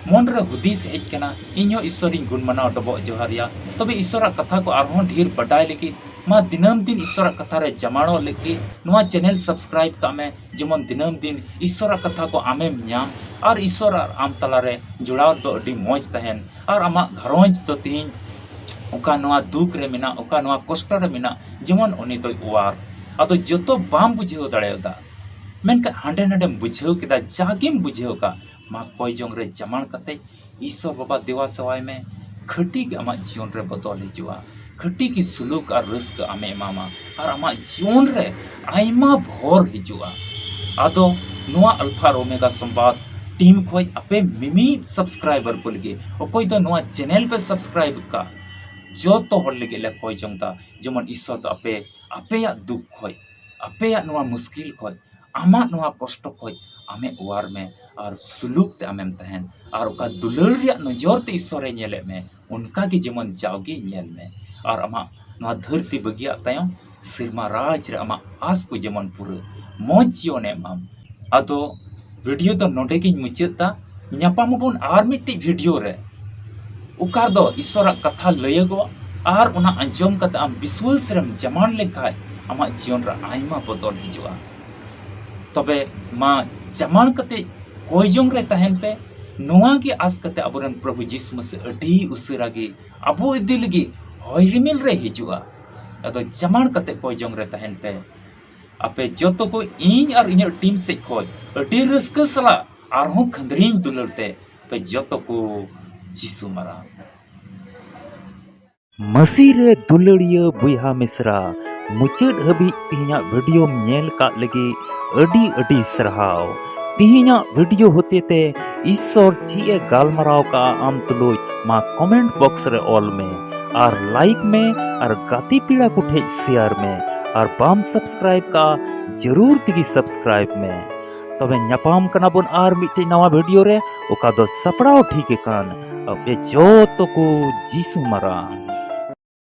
ᱢᱚᱱ ᱨᱮ ᱦᱩᱫᱤᱥ ᱦᱮᱡ ᱠᱟᱱᱟ, ᱤᱧ ᱦᱚᱸ ᱤᱥᱥᱚᱨᱤᱧ ᱜᱩᱱ ᱢᱟᱱᱟᱣ ᱰᱚᱵᱚᱜ ᱡᱚᱦᱟᱨ ᱮᱭᱟ, ᱛᱚᱵᱮ ᱤᱥᱥᱚᱨᱟᱜ ᱠᱟᱛᱷᱟ ᱠᱚ ᱟᱨᱦᱚᱸ ᱰᱷᱮᱨ ᱵᱟᱰᱟᱭ ᱞᱟᱹᱜᱤᱫ ᱢᱟ ᱫᱤᱱᱟᱹᱢ ᱫᱤᱱ ᱤᱥᱥᱚᱨᱟᱜ ᱠᱟᱛᱷᱟ ᱨᱮ ᱡᱟᱢᱟᱲᱚᱜ ᱞᱟᱹᱜᱤᱫ ᱱᱚᱣᱟ ᱪᱮᱱᱮᱞ ᱥᱟᱵᱥᱠᱨᱟᱭᱤᱵ ᱠᱟᱜ ᱢᱮ, ᱡᱮᱢᱚᱱ ᱫᱤᱱᱟᱹᱢ ᱫᱤᱱ ᱤᱥᱥᱚᱨᱟᱜ ᱠᱟᱛᱷᱟ ᱠᱚ ᱟᱢᱮᱢ ᱧᱟᱢ ᱟᱨ ᱤᱥᱥᱚᱨ ᱟᱨ ᱟᱢ ᱛᱟᱞᱟᱨᱮ ᱡᱚᱲᱟᱣ ᱫᱚ ᱟᱹᱰᱤ ᱢᱚᱡᱽ ᱛᱟᱦᱮᱱ ᱟᱨ ᱟᱢᱟᱜ ᱜᱷᱟᱨᱚᱸᱡᱽ ᱫᱚ ᱛᱤᱦᱤᱧ ᱚᱠᱟ ᱱᱚᱣᱟ ᱫᱩᱠ ᱨᱮ ᱢᱮᱱᱟᱜ, ᱚᱠᱟ ᱱᱚᱣᱟ ᱠᱚᱥᱴᱚ ᱨᱮ ᱢᱮᱱᱟᱜ, ᱡᱮᱢᱚᱱ ᱩᱱᱤ ᱫᱚᱭ ᱚᱣᱟᱨ᱾ ᱟᱫᱚ ᱡᱚᱛᱚ ᱵᱟᱢ ᱵᱩᱡᱷᱟᱹᱣ ᱫᱟᱲᱮᱭᱟᱫᱟ, ᱢᱮᱱᱠᱷᱟᱱ ᱦᱟᱸᱰᱮ ᱱᱟᱰᱮᱢ ᱵᱩᱡᱷᱟᱹᱣ ᱠᱮᱫᱟ, ᱡᱟᱜᱮᱢ ᱵᱩᱡᱷᱟᱹᱣ ᱠᱟᱜ, ᱢᱟ ᱠᱚᱭ ᱡᱚᱝ ᱨᱮ ᱡᱟᱢᱟᱲ ᱠᱟᱛᱮ ᱤᱥᱥᱚᱨ ᱵᱟᱵᱟ ᱫᱮᱣᱟ ᱥᱮᱣᱟᱭ ᱢᱮ᱾ ᱠᱷᱟᱹᱴᱤ ᱜᱮ ᱟᱢᱟᱜ ᱡᱤᱭᱚᱱ ᱨᱮ ᱵᱚᱫᱚᱞ ᱦᱤᱡᱩᱜᱼᱟ, ᱠᱷᱟᱹᱴᱤ ᱜᱮ ᱥᱩᱞᱩᱠ ᱟᱨ ᱨᱟᱹᱥᱠᱟᱹ ᱟᱢᱮ ᱮᱢᱟᱢᱟ ᱟᱨ ᱟᱢᱟᱜ ᱡᱤᱭᱚᱱ ᱨᱮ ᱟᱭᱢᱟ ᱵᱷᱚᱨ ᱦᱤᱡᱩᱜᱼᱟ᱾ ᱟᱫᱚ ᱱᱚᱣᱟ ᱟᱞᱯᱷᱟ ᱟᱨ ᱳᱢᱮᱜᱟ ᱥᱚᱢᱵᱟᱫ ᱴᱤᱢ ᱠᱷᱚᱡ ᱟᱯᱮ ᱢᱤᱢᱤᱫ ᱥᱟᱵᱥᱠᱨᱟᱭᱵᱟᱨ ᱠᱚ ᱞᱟᱹᱜᱤᱫ, ᱚᱠᱚᱭ ᱫᱚ ᱱᱚᱣᱟ ᱪᱮᱱᱮᱞ ᱯᱮ ᱥᱟᱵᱥᱠᱨᱟᱭᱤᱵ ᱟᱠᱟᱫ, ᱡᱚᱛᱚ ᱦᱚᱲ ᱞᱟᱹᱜᱤᱫ ᱞᱮ ᱠᱚᱭ ᱡᱚᱝ ᱫᱟ, ᱡᱮᱢᱚᱱ ᱤᱥᱥᱚᱨ ᱫᱚ ᱟᱯᱮ, ᱟᱯᱮᱭᱟᱜ ᱫᱩᱠ ᱠᱷᱚᱡ, ᱟᱯᱮᱭᱟᱜ ᱱᱚᱣᱟ ᱢᱩᱥᱠᱤᱞ ᱠᱷᱚᱡ, ᱟᱢᱟᱜ ᱱᱚᱣᱟ ᱠᱚᱥᱴᱚ ᱠᱷᱚᱡ ᱟᱢᱮ ᱚᱣᱟᱨ ᱢᱮ ᱟᱨ ᱥᱩᱞᱩᱠ ᱛᱮ ᱟᱢᱮᱢ ᱛᱟᱦᱮᱱ ᱟᱨ ᱚᱠᱟ ᱫᱩᱞᱟᱹᱲ ᱨᱮᱭᱟᱜ ᱱᱚᱡᱚᱨ ᱛᱮ ᱤᱥᱥᱚᱨᱮ ᱧᱮᱞᱮᱫ ᱢᱮ, ᱚᱱᱠᱟ ᱜᱮ ᱡᱮᱢᱚᱱ ᱡᱟᱣᱜᱮ ᱧᱮᱞ ᱢᱮ᱾ ᱟᱨ ᱟᱢᱟᱜ ᱱᱚᱣᱟ ᱫᱷᱟᱹᱨᱛᱤ ᱵᱟᱹᱜᱤᱭᱟᱜ ᱛᱟᱭᱚᱢ ᱥᱮᱨᱢᱟ ᱨᱟᱡᱽ ᱨᱮ ᱟᱢᱟᱜ ᱟᱥ ᱠᱚ ᱡᱮᱢᱚᱱ ᱯᱩᱨᱟᱹ, ᱢᱚᱡᱽ ᱡᱤᱭᱚᱱ ᱮᱢᱟᱢ᱾ ᱟᱫᱚ ᱵᱷᱤᱰᱤᱭᱳ ᱫᱚ ᱱᱚᱰᱮ ᱜᱤᱧ ᱢᱩᱪᱟᱹᱫ ᱫᱟ᱾ ᱧᱟᱯᱟᱢ ᱟᱵᱚᱱ ᱟᱨ ᱢᱤᱫᱴᱤᱡ ᱵᱷᱤᱰᱤᱭᱳ ᱨᱮ, ᱚᱠᱟ ᱨᱮᱫᱚ ᱤᱥᱥᱚᱨᱟᱜ ᱠᱟᱛᱷᱟ ᱞᱟᱹᱭᱟᱹᱜᱚᱜ, ᱟᱨ ᱚᱱᱟ ᱟᱸᱡᱚᱢ ᱠᱟᱛᱮ ᱟᱢ ᱵᱤᱥᱣᱟᱹᱥ ᱨᱮᱢ ᱡᱟᱢᱟᱱ ᱞᱮᱱᱠᱷᱟᱱ, ᱟᱢᱟᱜ ᱡᱤᱭᱚᱱ ᱨᱮ ᱟᱭᱢᱟ ᱵᱚᱫᱚᱞ ᱦᱤᱡᱩᱜᱼᱟ᱾ ᱛᱚᱵᱮ ᱢᱟ, ᱡᱟᱢᱟᱱ ᱠᱟᱛᱮ ᱠᱚᱭ ᱡᱚᱝ ᱨᱮ ᱛᱟᱦᱮᱱ ᱯᱮ᱾ ᱱᱚᱣᱟ ᱜᱮ ᱟᱥ ᱠᱟᱛᱮ ᱟᱵᱚᱨᱮᱱ ᱯᱨᱚᱵᱷᱩ ᱡᱤᱥᱩ ᱢᱟᱥᱤ ᱟᱹᱰᱤ ᱩᱥᱟᱹᱨᱟ ᱜᱮ ᱟᱵᱚ ᱤᱫᱤ ᱞᱟᱹᱜᱤᱫ ᱦᱚᱭ ᱨᱤᱢᱤᱞ ᱨᱮ ᱦᱤᱡᱩᱜᱼᱟ᱾ ᱟᱫᱚ ᱡᱟᱢᱟᱱ ᱠᱟᱛᱮ ᱠᱚᱭ ᱡᱚᱝ ᱨᱮ ᱛᱟᱦᱮᱱ ᱯᱮ᱾ ᱟᱯᱮ ᱡᱚᱛᱚ ᱠᱚ ᱤᱧ ᱟᱨ ᱤᱧᱟᱹᱜ ᱴᱤᱢ ᱥᱮᱫ ᱠᱷᱚᱱ ᱟᱹᱰᱤ ᱨᱟᱹᱥᱠᱟᱹ ᱥᱟᱞᱟᱜ ᱟᱨᱦᱚᱸ ᱠᱷᱟᱹᱫᱽᱨᱤᱧ ᱫᱩᱞᱟᱹᱲ ᱛᱮ ᱟᱯᱮ ᱡᱚᱛᱚ ᱠᱚ ᱡᱤᱥᱩ ᱢᱟᱨᱟᱝ᱾ ᱢᱟᱹᱥᱤ ᱨᱮ ᱫᱩᱞᱟᱹᱲᱤᱭᱟᱹ ᱵᱚᱭᱦᱟ ᱢᱤᱥᱨᱟ, ᱢᱩᱪᱟᱹᱫ ᱦᱟᱹᱵᱤᱡ ᱛᱮᱦᱮᱧᱟᱜ ᱵᱷᱤᱰᱤᱭᱳᱢ ᱧᱮᱞ ᱠᱟᱜ ᱞᱟᱹᱜᱤᱫ ᱟᱹᱰᱤ ᱟᱹᱰᱤ ᱥᱟᱨᱦᱟᱣ᱾ ᱛᱮᱦᱮᱧᱟᱜ ᱵᱷᱤᱰᱤᱭᱳ ᱦᱚᱛᱮᱛᱮ ᱤᱥᱥᱚᱨ ᱪᱮᱫ ᱮ ᱜᱟᱞᱢᱟᱨᱟᱣ ᱠᱟᱜᱼᱟ ᱟᱢ ᱛᱩᱞᱩᱡ, ᱢᱟ ᱠᱚᱢᱮᱱᱴ ᱵᱚᱠᱥ ᱨᱮ ᱚᱞ ᱢᱮ ᱟᱨ ᱞᱟᱭᱤᱠ ᱢᱮ ᱟᱨ ᱜᱟᱛᱮ ᱯᱮᱲᱟ ᱠᱚ ᱴᱷᱮᱡ ᱥᱮᱭᱟᱨ ᱢᱮ᱾ ᱟᱨ ᱵᱟᱢ ᱥᱟᱵᱥᱠᱨᱟᱭᱤᱵ ᱠᱟᱜᱼᱟ, ᱡᱟᱹᱨᱩᱲ ᱛᱮᱜᱮ ᱥᱟᱵᱥᱠᱨᱟᱭᱤᱵ ᱢᱮ᱾ ᱛᱚᱵᱮ ᱧᱟᱯᱟᱢ ᱠᱟᱱᱟ ᱵᱚᱱ ᱟᱨ ᱢᱤᱫᱴᱮᱡ ᱱᱟᱣᱟ ᱵᱷᱤᱰᱤᱭᱳ ᱨᱮ, ᱚᱠᱟ ᱫᱚ ᱥᱟᱯᱲᱟᱣ ᱴᱷᱤᱠ ᱟᱠᱟᱱ ᱟᱯᱮ ᱡᱚᱛᱚ ᱠᱚ ᱡᱤᱥᱩ ᱢᱟᱨᱟᱝ᱾